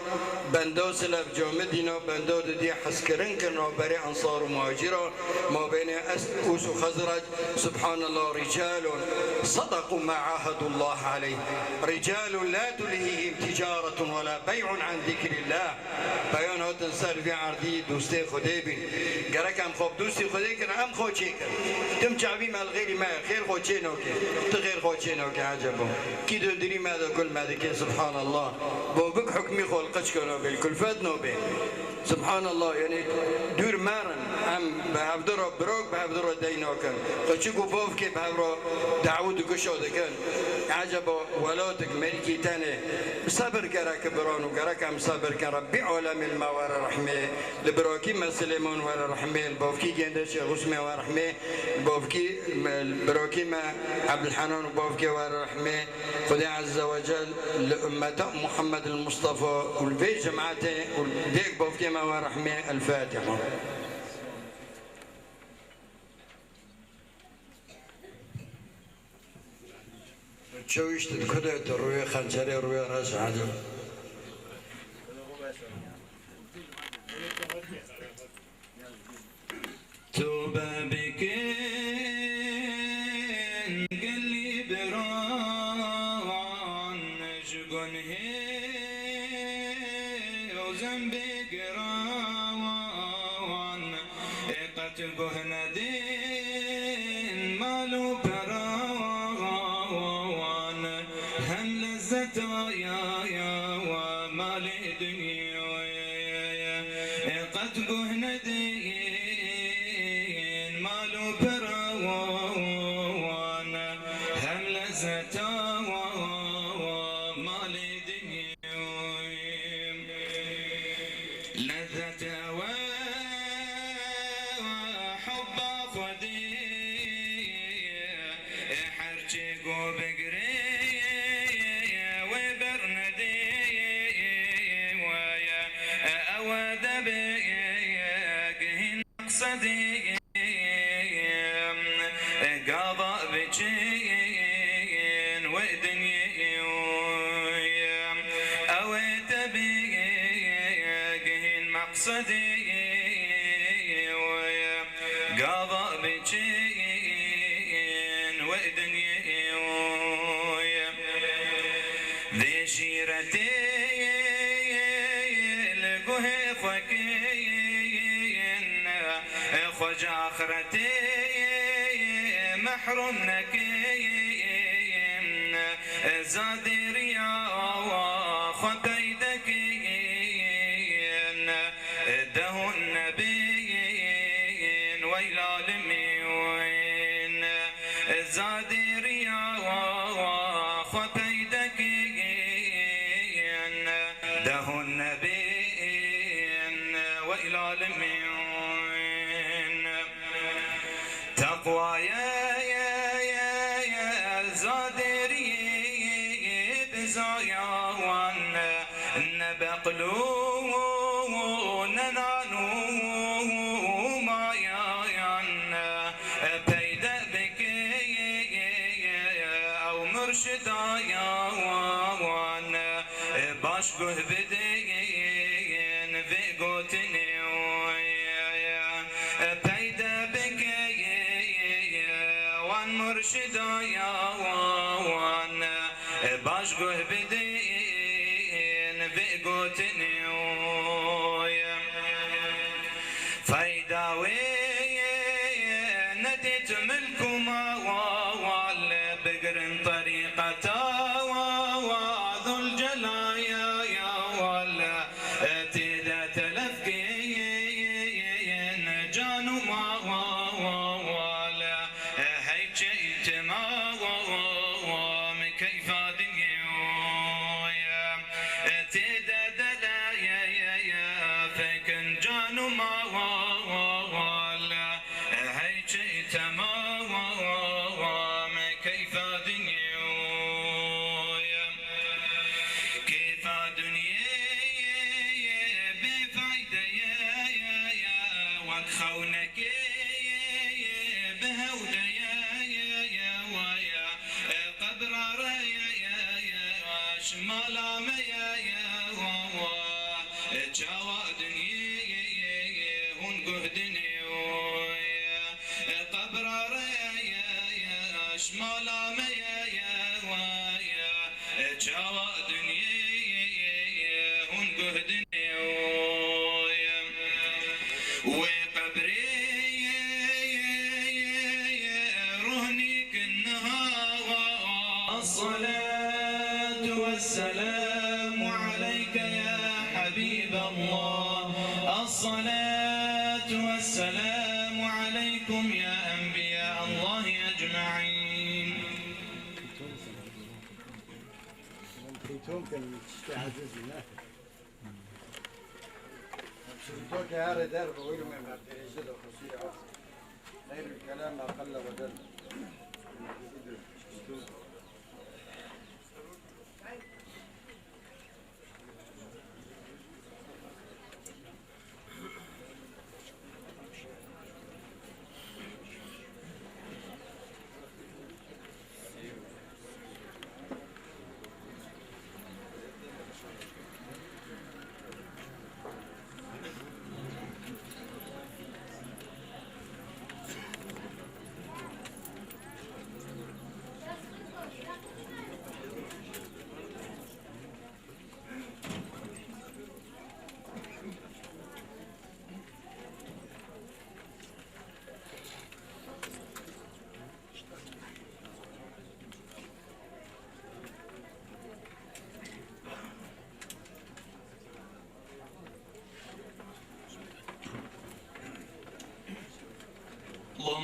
benda Silef Camidîna, benda didî hezkirin kir navberê Ensar û Muhacîra, mabênê Es-, Ûs û Xezrec. Subhanallah, ricalun sadaqu ma ahadullah aleyh. Ricalun la tulhihim ticaretun ve la bey'un an zikrillah. Peyan hatin ser vî erdî dostê Xwedê bîn. Gerek em xwe bi dostî Xwedê kirin, em xwe çê kirin. Tim çavî me li xêrî me, xêr xwe çê nake. Tu xêr xwe çê nake, ecebo. Kî dildirî me de gul me dike, subhanallah. Bovik hukmî xwe li qiçka nabê, li kulfet nabê. Subhanallah, yani dûr merin, em bi hevdira birok bi hevdira dey nakin. Qiçik û bavkê bi hev re dawû dikişa dikin. Eceba welatik milkî tenê. Sebir gerek biran û gerek em sebir kin. Rebbî alemê li me were rehmê. Li birakî me Silêman were rehmê. Li bavkî gêndê Şêx Usmê were rehmê. Li bavkî me, li birakî me Ebdulhenan û bavkê were rehmê. Xwedê Ezze ve Cel li ummeta Muhammed el Mustafa û li vê cemaetê û li vê bavkê me we rehmê. El Fatiha. Çewişt di ku de tu rûyê xençerê rûyê reş ecib. Tobe bike. Din mal û pera wan hem lezzeta ya, ya, wa malê dinyê. Qet guh nedin mal û pera wan hem lezzeta wa, wa malê dinyê. Lezzet ew e hubba Xwedê, her çi ku bigirê wê bernedê. Ew e debê gihîn meqsedê. Gava biçin wê dinyê, ew ê te bê gihîn meqsedê, gava biçin wê dinyê. Vê şîretê li guhê xwe kin, xwe ji axretê mehrûm nekin. Zadê riya xwe peyde kin, de hûn nebin weyla li mîn. Zadê riya xwe peyde kin, de hûn nebin weyla li mîn. Teqwa ye, ye, ye, ye, zadê riyê bi zaya wan. Ne beqlû, ne nan û mayan, peyde bike ew murşida ya wan. Baş guh bidin vê gotinê, peyde bike wan murşida ya wan. Baş guh bidin vê gotinê. Feyda wê nedît milk û mawal, bigirin terîqeta wa, wa Zûlcelal ya, ya wal. Tê de telef kirin can û mawal. Hey çeytema min keyfa dinyê. Tê de dele fekin can û mawal. Hey çeytema min keyfa dinyê. Keyfa dinyê bêfayde ye, wek xewnekê bi hewde ye. Qebra re ye, ye, ye, şimala me ye, ye, wa, wa. Çawa dinyê hûn guh dinê, ye. Qebra re ye, ye, şimala me ye, ye, wa, ye. Çawa dinyê hûn guh dinê, ye. Wê qebrê ruhnî kin niha wa. الصلاة والسلام عليك يا حبيب الله. الصلاة والسلام عليكم يا أنبياء الله أجمعين. Çimtokê herê derve, wilo me berdirêje de xusûrê asê. Xeyrul kelam ma qelle ve dell.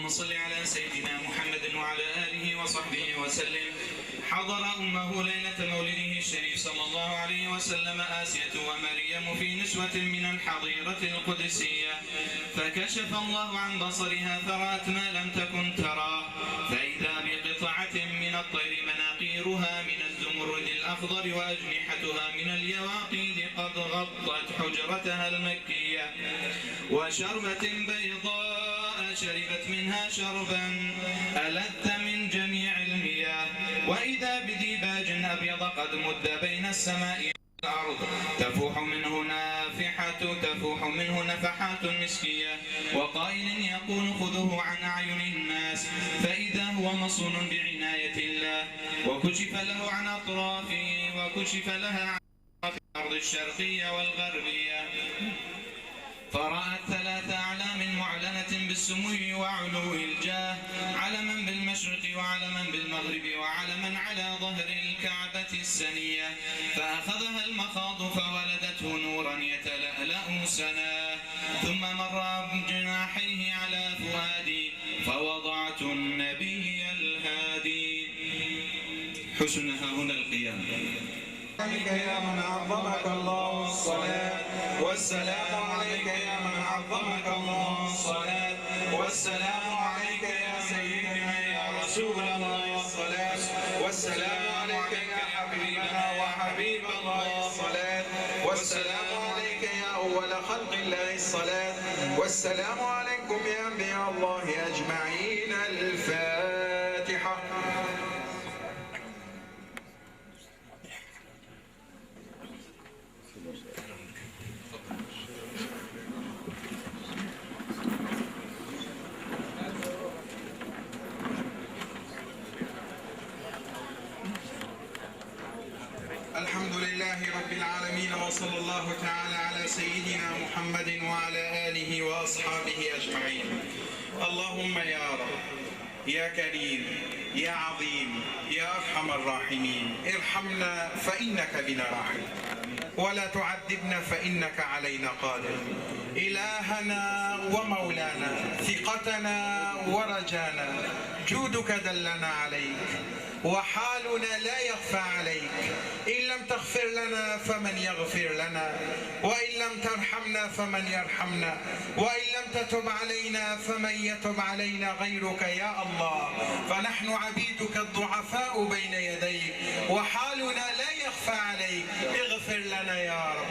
صل على سيدنا محمد وعلى آله وصحبه وسلم. حضر أمه ليلة مولده الشريف صلى الله عليه وسلم آسية ومريم في نسوة من الحظيرة القدسية، فكشف الله عن بصرها فرأت ما لم تكن تراه، فإذا بقطعة من الطير مناقيرها من الزمرد الأخضر وأجنحتها من اليواقيت قد غطت حجرتها المكية، وشربة بيضاء شربت منها شربا ألذ من جميع المياه، وإذا بديباج أبيض قد مد بين السماء والأرض، تفوح منه نافحة، تفوح منه نفحات مسكية، وقائل يقول: "خذوه عن أعين الناس"، فإذا هو مصون بعناية الله، وكشف له عن أطرافه، وكشف لها عن أطراف الأرض الشرقية والغربية، فرأت ثلاث أعلام معلنة بالسمو وعلو الجاه، علما بالمشرق وعلما بالمغرب وعلما على ظهر الكعبة السنية، فأخذها المخاض فولدته نورا يتلألأ سناه، ثم مر بجناحيه على فؤادي فوضعت النبي الهادي. حسن ها هنا القيام. عليك يا من عظمك الله الصلاة، والسلام عليك يا من عظمك الله الصلاة، والسلام عليك يا سيدنا يا رسول الله الصلاة، والسلام عليك يا حبيبنا وحبيب الله الصلاة، والسلام عليك يا أول خلق الله الصلاة، والسلام عليكم يا أنبياء الله أجمعين. الفاتحة. الحمد لله رب العالمين، وصلى الله تعالى على سيدنا محمد وعلى آله وأصحابه أجمعين. اللهم يا رب، يا كريم، يا عظيم، يا أرحم الراحمين، ارحمنا فإنك بنا راحم، ولا تعذبنا فإنك علينا قادر. إلهنا ومولانا، ثقتنا ورجانا، جودك دلنا عليك، وحالنا لا يخفى عليك. إن لم تغفر لنا فمن يغفر لنا، وإن لم ترحمنا فمن يرحمنا، وإن لم تتب علينا فمن يتب علينا غيرك يا الله، فنحن عبيدك الضعفاء بين يديك، وحالنا لا يخفى عليك. اغفر لنا يا رب،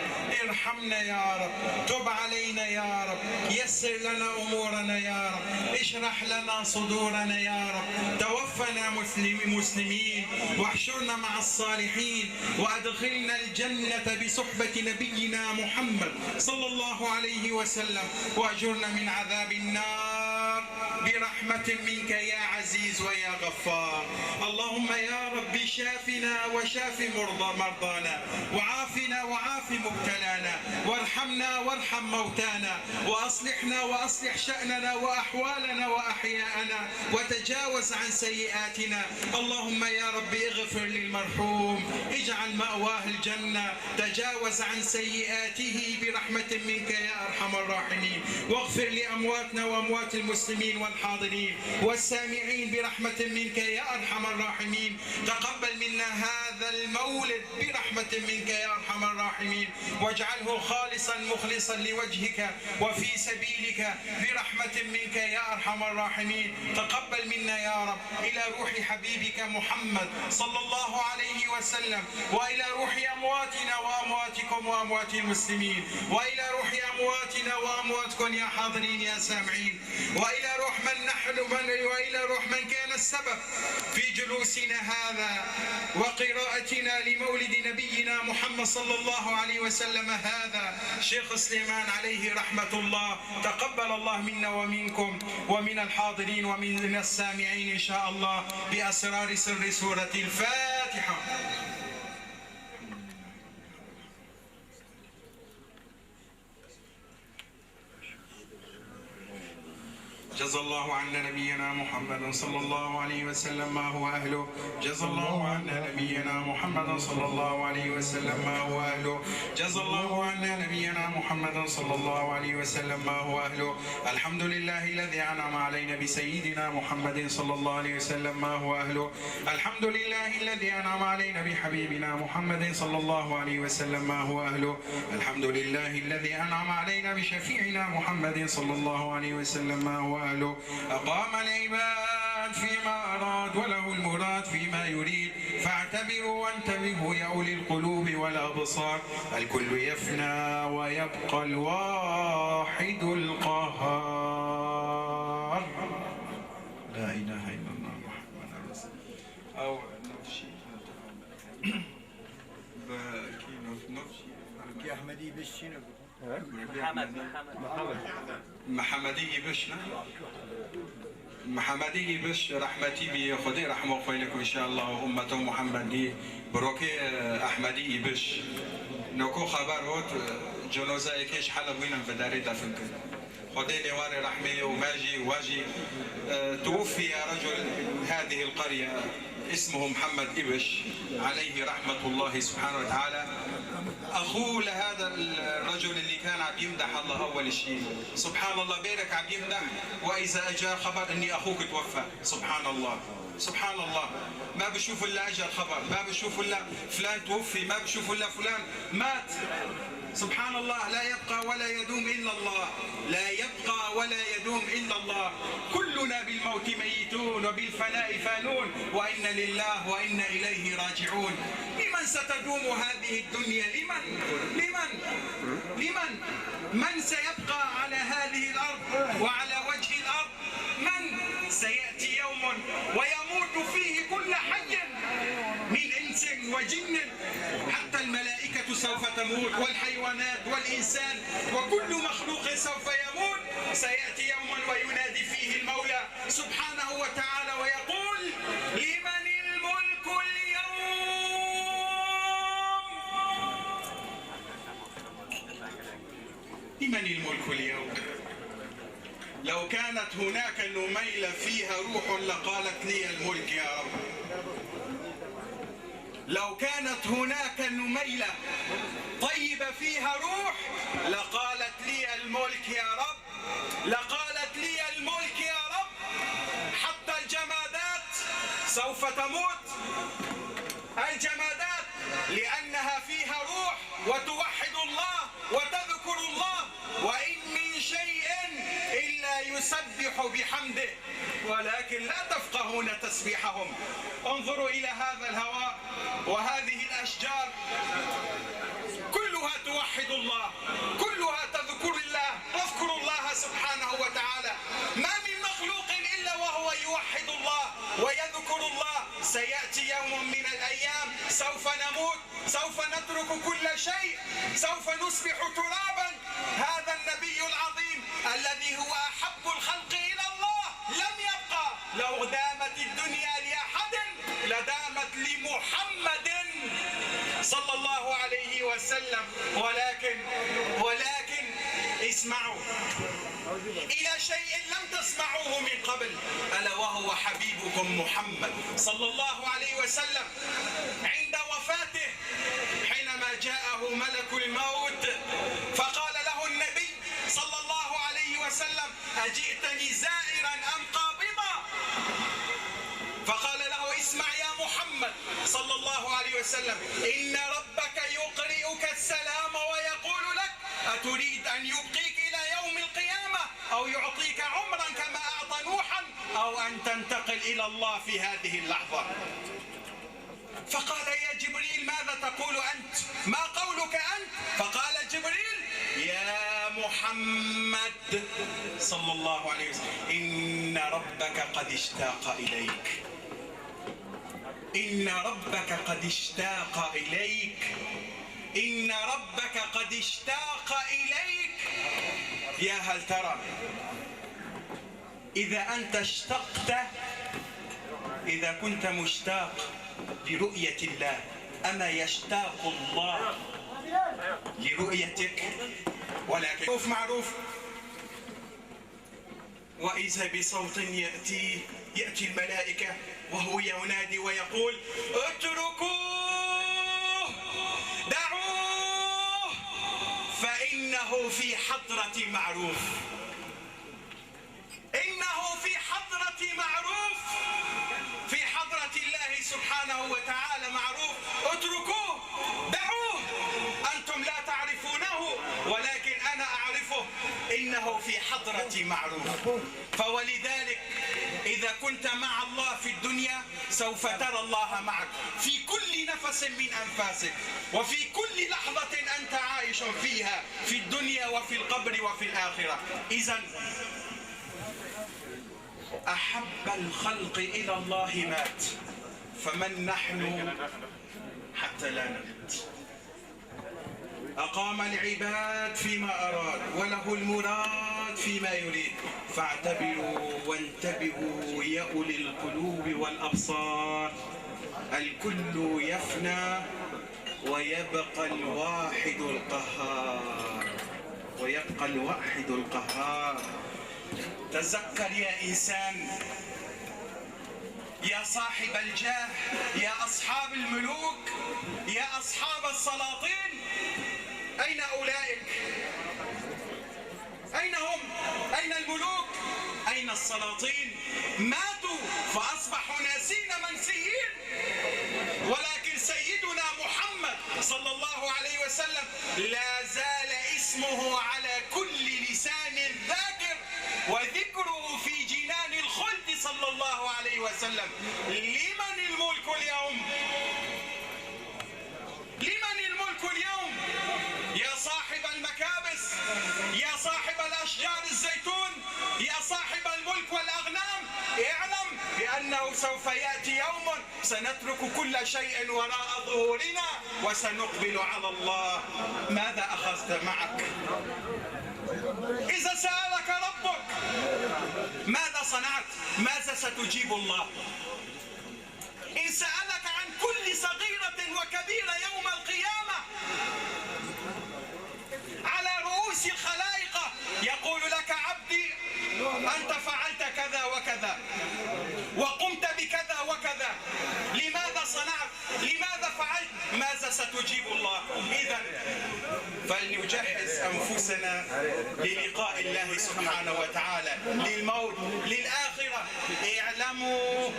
ارحمنا يا رب، تب علينا يا رب، يسر لنا أمورنا يا رب، اشرح لنا صدورنا يا رب، توفنا مسلم-، مسلمين، واحشرنا مع الصالحين، وأدخلنا الجنة بصحبة نبينا محمد صلى الله عليه وسلم، وأجرنا من عذاب النار برحمة منك يا عزيز ويا غفار. اللهم يا رب شافنا وشاف مرضى-، مرضانا، وعافنا وعاف مبتلانا، وارحمنا وارحم موتانا، وأصلحنا وأصلح شأننا وأحوالنا وأحياءنا، وتجاوز عن سيئاتنا. اللهم يا رب اغفر للمرحوم، اجعل مأواه الجنة، تجاوز عن سيئاته برحمة منك يا أرحم الراحمين، واغفر لأمواتنا وأموات المسلمين والحاضرين والسامعين برحمة منك يا أرحم الراحمين. تقبل منا هذا المولد برحمة منك يا أرحم الراحمين، واجعله خالصا مخلصا لوجهك وفي سبيلك برحمة منك يا أرحم الراحمين. تقبل منا يا رب إلى روح حبيبك محمد صلى الله عليه وسلم، وإلى روح أمواتنا وأمواتكم وأموات المسلمين، وإلى روح أمواتنا وأمواتكم يا حاضرين يا سامعين، وإلى روح من نحن من، وإلى روح من كان السبب في جلوسنا هذا وقراءتنا لمولد نبينا محمد صلى الله عليه وسلم هذا، شيخ سليمان عليه رحمة الله. تقبل الله منا ومنكم ومن الحاضرين ومن السامعين إن شاء الله بأسرار سر سورة الفاتحة. جزى الله عنا نبينا محمد صلى الله عليه وسلم ما هو أهله. جزى الله عنا نبينا محمد صلى الله عليه وسلم ما هو أهله. جزى الله عنا نبينا محمد صلى الله عليه وسلم ما هو أهله. الحمد لله الذي أنعم علينا بسيدنا محمد صلى الله عليه وسلم ما هو أهله. الحمد لله الذي أنعم علينا بحبيبنا محمد صلى الله عليه وسلم ما هو أهله. الحمد لله الذي أنعم علينا بشفيعنا محمد صلى الله عليه وسلم ما هو أهله. أقام العباد فيما أراد وله المراد فيما يريد. فاعتبروا وانتبهوا يا أولي القلوب والأبصار. الكل يفنى ويبقى الواحد القهار. لا إله إلا الله محمد رسول الله. أو نفسي. Bi kî nû-, nû-, Ki Ahmedî Beşîne. Mihemed, Mihemed. Mihemedî Îbiş ne? Mihemedî Îbiş rehmetî bî, Xwedê rehma xwe lê ku înşeallah û ummeto Muhemmedî bi rokê, e, Ehmedî Îbiş. Noko xeber hot, e, cenozeyekê ji Heleb wînin vidarê defin kir. Xwedê lê warê rehmê û me jî, we jî, e, توفي رجل هذه القرية اسمه محمد إبش عليه رحمة الله سبحانه وتعالى. أخوه لهذا الرجل اللي كان عم يمدح الله أول شيء. سبحان الله، بالك عم يمدح، وإذا أجا خبر إني أخوك توفى. سبحان الله، سبحان الله. ما بشوف إلا أجا الخبر، ما بشوف إلا فلان توفي، ما بشوف إلا فلان مات. سبحان الله، لا يبقى ولا يدوم إلا الله، لا يبقى ولا يدوم إلا الله. كلنا بالموت ميتون وبالفناء فانون، وإنا لله وإنا إليه راجعون. لمن ستدوم هذه الدنيا؟ لمن؟ لمن؟ لمن؟ من سيبقى على هذه الأرض وعلى وجه الأرض؟ من؟ سيأتي يوم ويموت فيه كل حي من إنس وجن، حتى الملائكة سوف تموت والحيوانات والإنسان وكل مخلوق سوف يموت. سيأتي يوم وينادي فيه المولى سبحانه وتعالى ويقول: لمن الملك اليوم؟ لمن الملك اليوم؟ لو كانت هناك نميلة فيها روح لقالت: لي الملك يا رب. لو كانت هناك نميلة طيبة فيها روح لقالت: لي الملك يا رب، لقالت: لي الملك يا رب. حتى الجمادات سوف تموت، الجمادات، لأنها فيها روح وتوحد الله وتذكر الله، وإن من شيء إلا يسبح بحمده ولكن لا تفقهون تسبيحهم. انظروا إلى هذا الهواء وهذه الأشجار، كلها توحد الله، كلها تذكر الله، تذكر الله سبحانه وتعالى. ما من مخلوق إلا وهو يوحد الله ويذكر الله. سيأتي يوم من الأيام سوف نموت، سوف نترك كل شيء، سوف نصبح ترابا. هذا النبي العظيم الذي هو أحب الخلق إلى الله لم يبقى. لو دامت الدنيا لأحد لدامت لمحمد صلى الله عليه وسلم. ولكن، ولكن اسمعوا إلى شيء لم تسمعوه من قبل، ألا وهو حبيبكم محمد صلى الله عليه وسلم. عند وفاته، حينما جاءه ملك الموت فقال له النبي صلى الله عليه وسلم: أجئتني زائرا أم قابضا؟ فقال له: اسمع يا محمد صلى الله عليه وسلم، إن ربك يقرئك السلام ويقول لك: أتريد أن يبقيك إلى يوم القيامة أو يعطيك عمرا كما أعطى نوحا أو أن تنتقل إلى الله في هذه اللحظة؟ فقال: يا جبريل، ماذا تقول أنت؟ ما قولك أنت؟ فقال جبريل: يا محمد صلى الله عليه وسلم، إن ربك قد اشتاق إليك. إن ربك قد اشتاق إليك. إن ربك قد اشتاق إليك. يا هل ترى إذا أنت اشتقت، إذا كنت مشتاق لرؤية الله، أما يشتاق الله لرؤيتك؟ ولكن معروف، معروف. وإذا بصوت يأتي، يأتي الملائكة وهو ينادي ويقول: اتركوه، دعوه، فإنه في حضرة معروف. إنه في حضرة معروف، في حضرة الله سبحانه وتعالى معروف. اتركوه، دعوه، أنتم لا تعرفونه، ولكن أنا أعرفه، إنه في حضرة معروف. فولذلك إذا كنت مع الله في الدنيا سوف ترى الله معك في كل نفس من أنفاسك، وفي كل لحظة أنت عايش فيها، في الدنيا وفي القبر وفي الآخرة. إذن أحب الخلق إلى الله مات، فمن نحن حتى لا نموت؟ أقام العباد فيما أراد، وله المراد فيما يريد، فاعتبروا وانتبهوا يا أولي القلوب والأبصار، الكل يفنى ويبقى الواحد القهار، ويبقى الواحد القهار. تذكر يا إنسان، يا صاحب الجاه، يا أصحاب الملوك، يا أصحاب السلاطين، أين أولئك؟ أين هم؟ أين الملوك؟ أين السلاطين؟ ماتوا فأصبحوا ناسين منسيين. ولكن سيدنا محمد صلى الله عليه وسلم لا زال اسمه على كل لسان ذاكر، وذكره في جنان الخلد صلى الله عليه وسلم. لمن الملك اليوم؟ لمن الملك اليوم؟ يا صاحب المكابس، يا صاحب الأشجار الزيتون، يا صاحب الملك والأغنام، اعلم بأنه سوف يأتي يوم سنترك كل شيء وراء ظهورنا وسنقبل على الله. ماذا أخذت معك؟ إذا سألك ربك ماذا صنعت، ماذا ستجيب الله؟ إن سألك عن كل صغيرة وكبيرة يوم القيامة على رؤوس الخلائق، يقول لك: عبدي، أنت فعلت كذا وكذا، وقمت بكذا وكذا، لماذا صنعت؟ لماذا فعلت؟ ماذا ستجيب الله؟ إذن فلنجهز أنفسنا للقاء الله سبحانه وتعالى، للموت، للآخرة. اعلموا،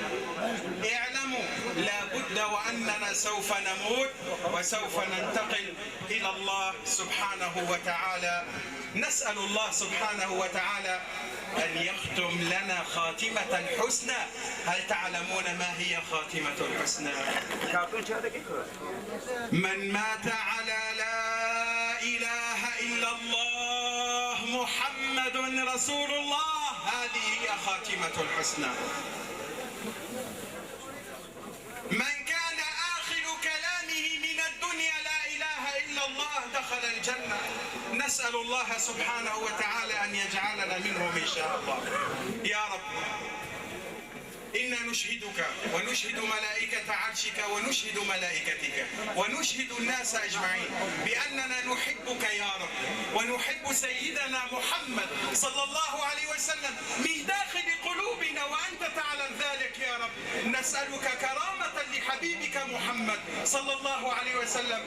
اعلموا، لا بد وأننا سوف نموت وسوف ننتقل إلى الله سبحانه وتعالى. نسأل الله سبحانه وتعالى أن يختم لنا خاتمة حسنى. هل تعلمون ما هي خاتمة الحسنى؟ من مات على لا إله إلا الله محمد رسول الله، هذه هي خاتمة الحسنى. من كان آخر كلامه من الدنيا لا إله إلا الله دخل الجنة. نسأل الله سبحانه وتعالى أن يجعلنا منهم إن شاء الله. يا رب، إنا نشهدك ونشهد ملائكة عرشك ونشهد ملائكتك ونشهد الناس أجمعين بأننا نحبك يا رب، ونحب سيدنا محمد صلى الله عليه وسلم من داخل قلوبنا، وأنت تعلم ذلك يا رب. نسألك كرامة لحبيبك محمد صلى الله عليه وسلم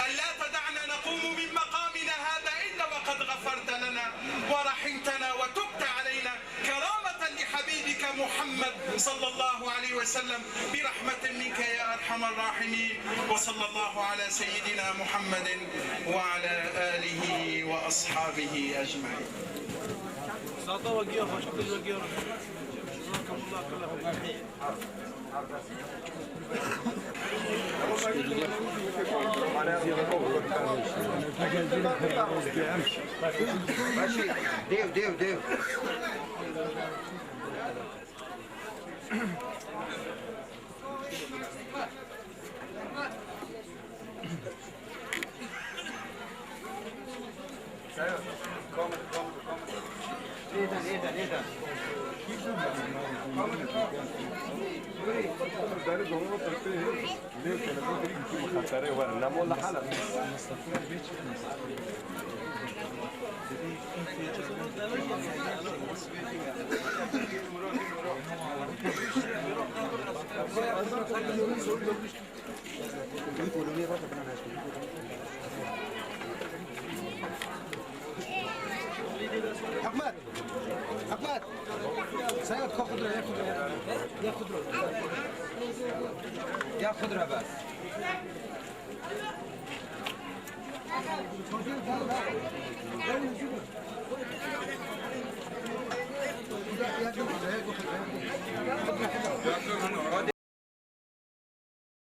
أن لا تدعنا نقوم من مقامنا هذا إلا وقد غفرت لنا ورحمتنا وتبت علينا، كرامة لحبيبك محمد صلى الله عليه وسلم، برحمة منك يا أرحم الراحمين. وصلى الله على سيدنا محمد وعلى آله وأصحابه أجمعين. Dev, dev, dev. Hikmet! Hikmet! Seyad, ka xudra, ya xudra. Ya xudra. Ya xudra bes.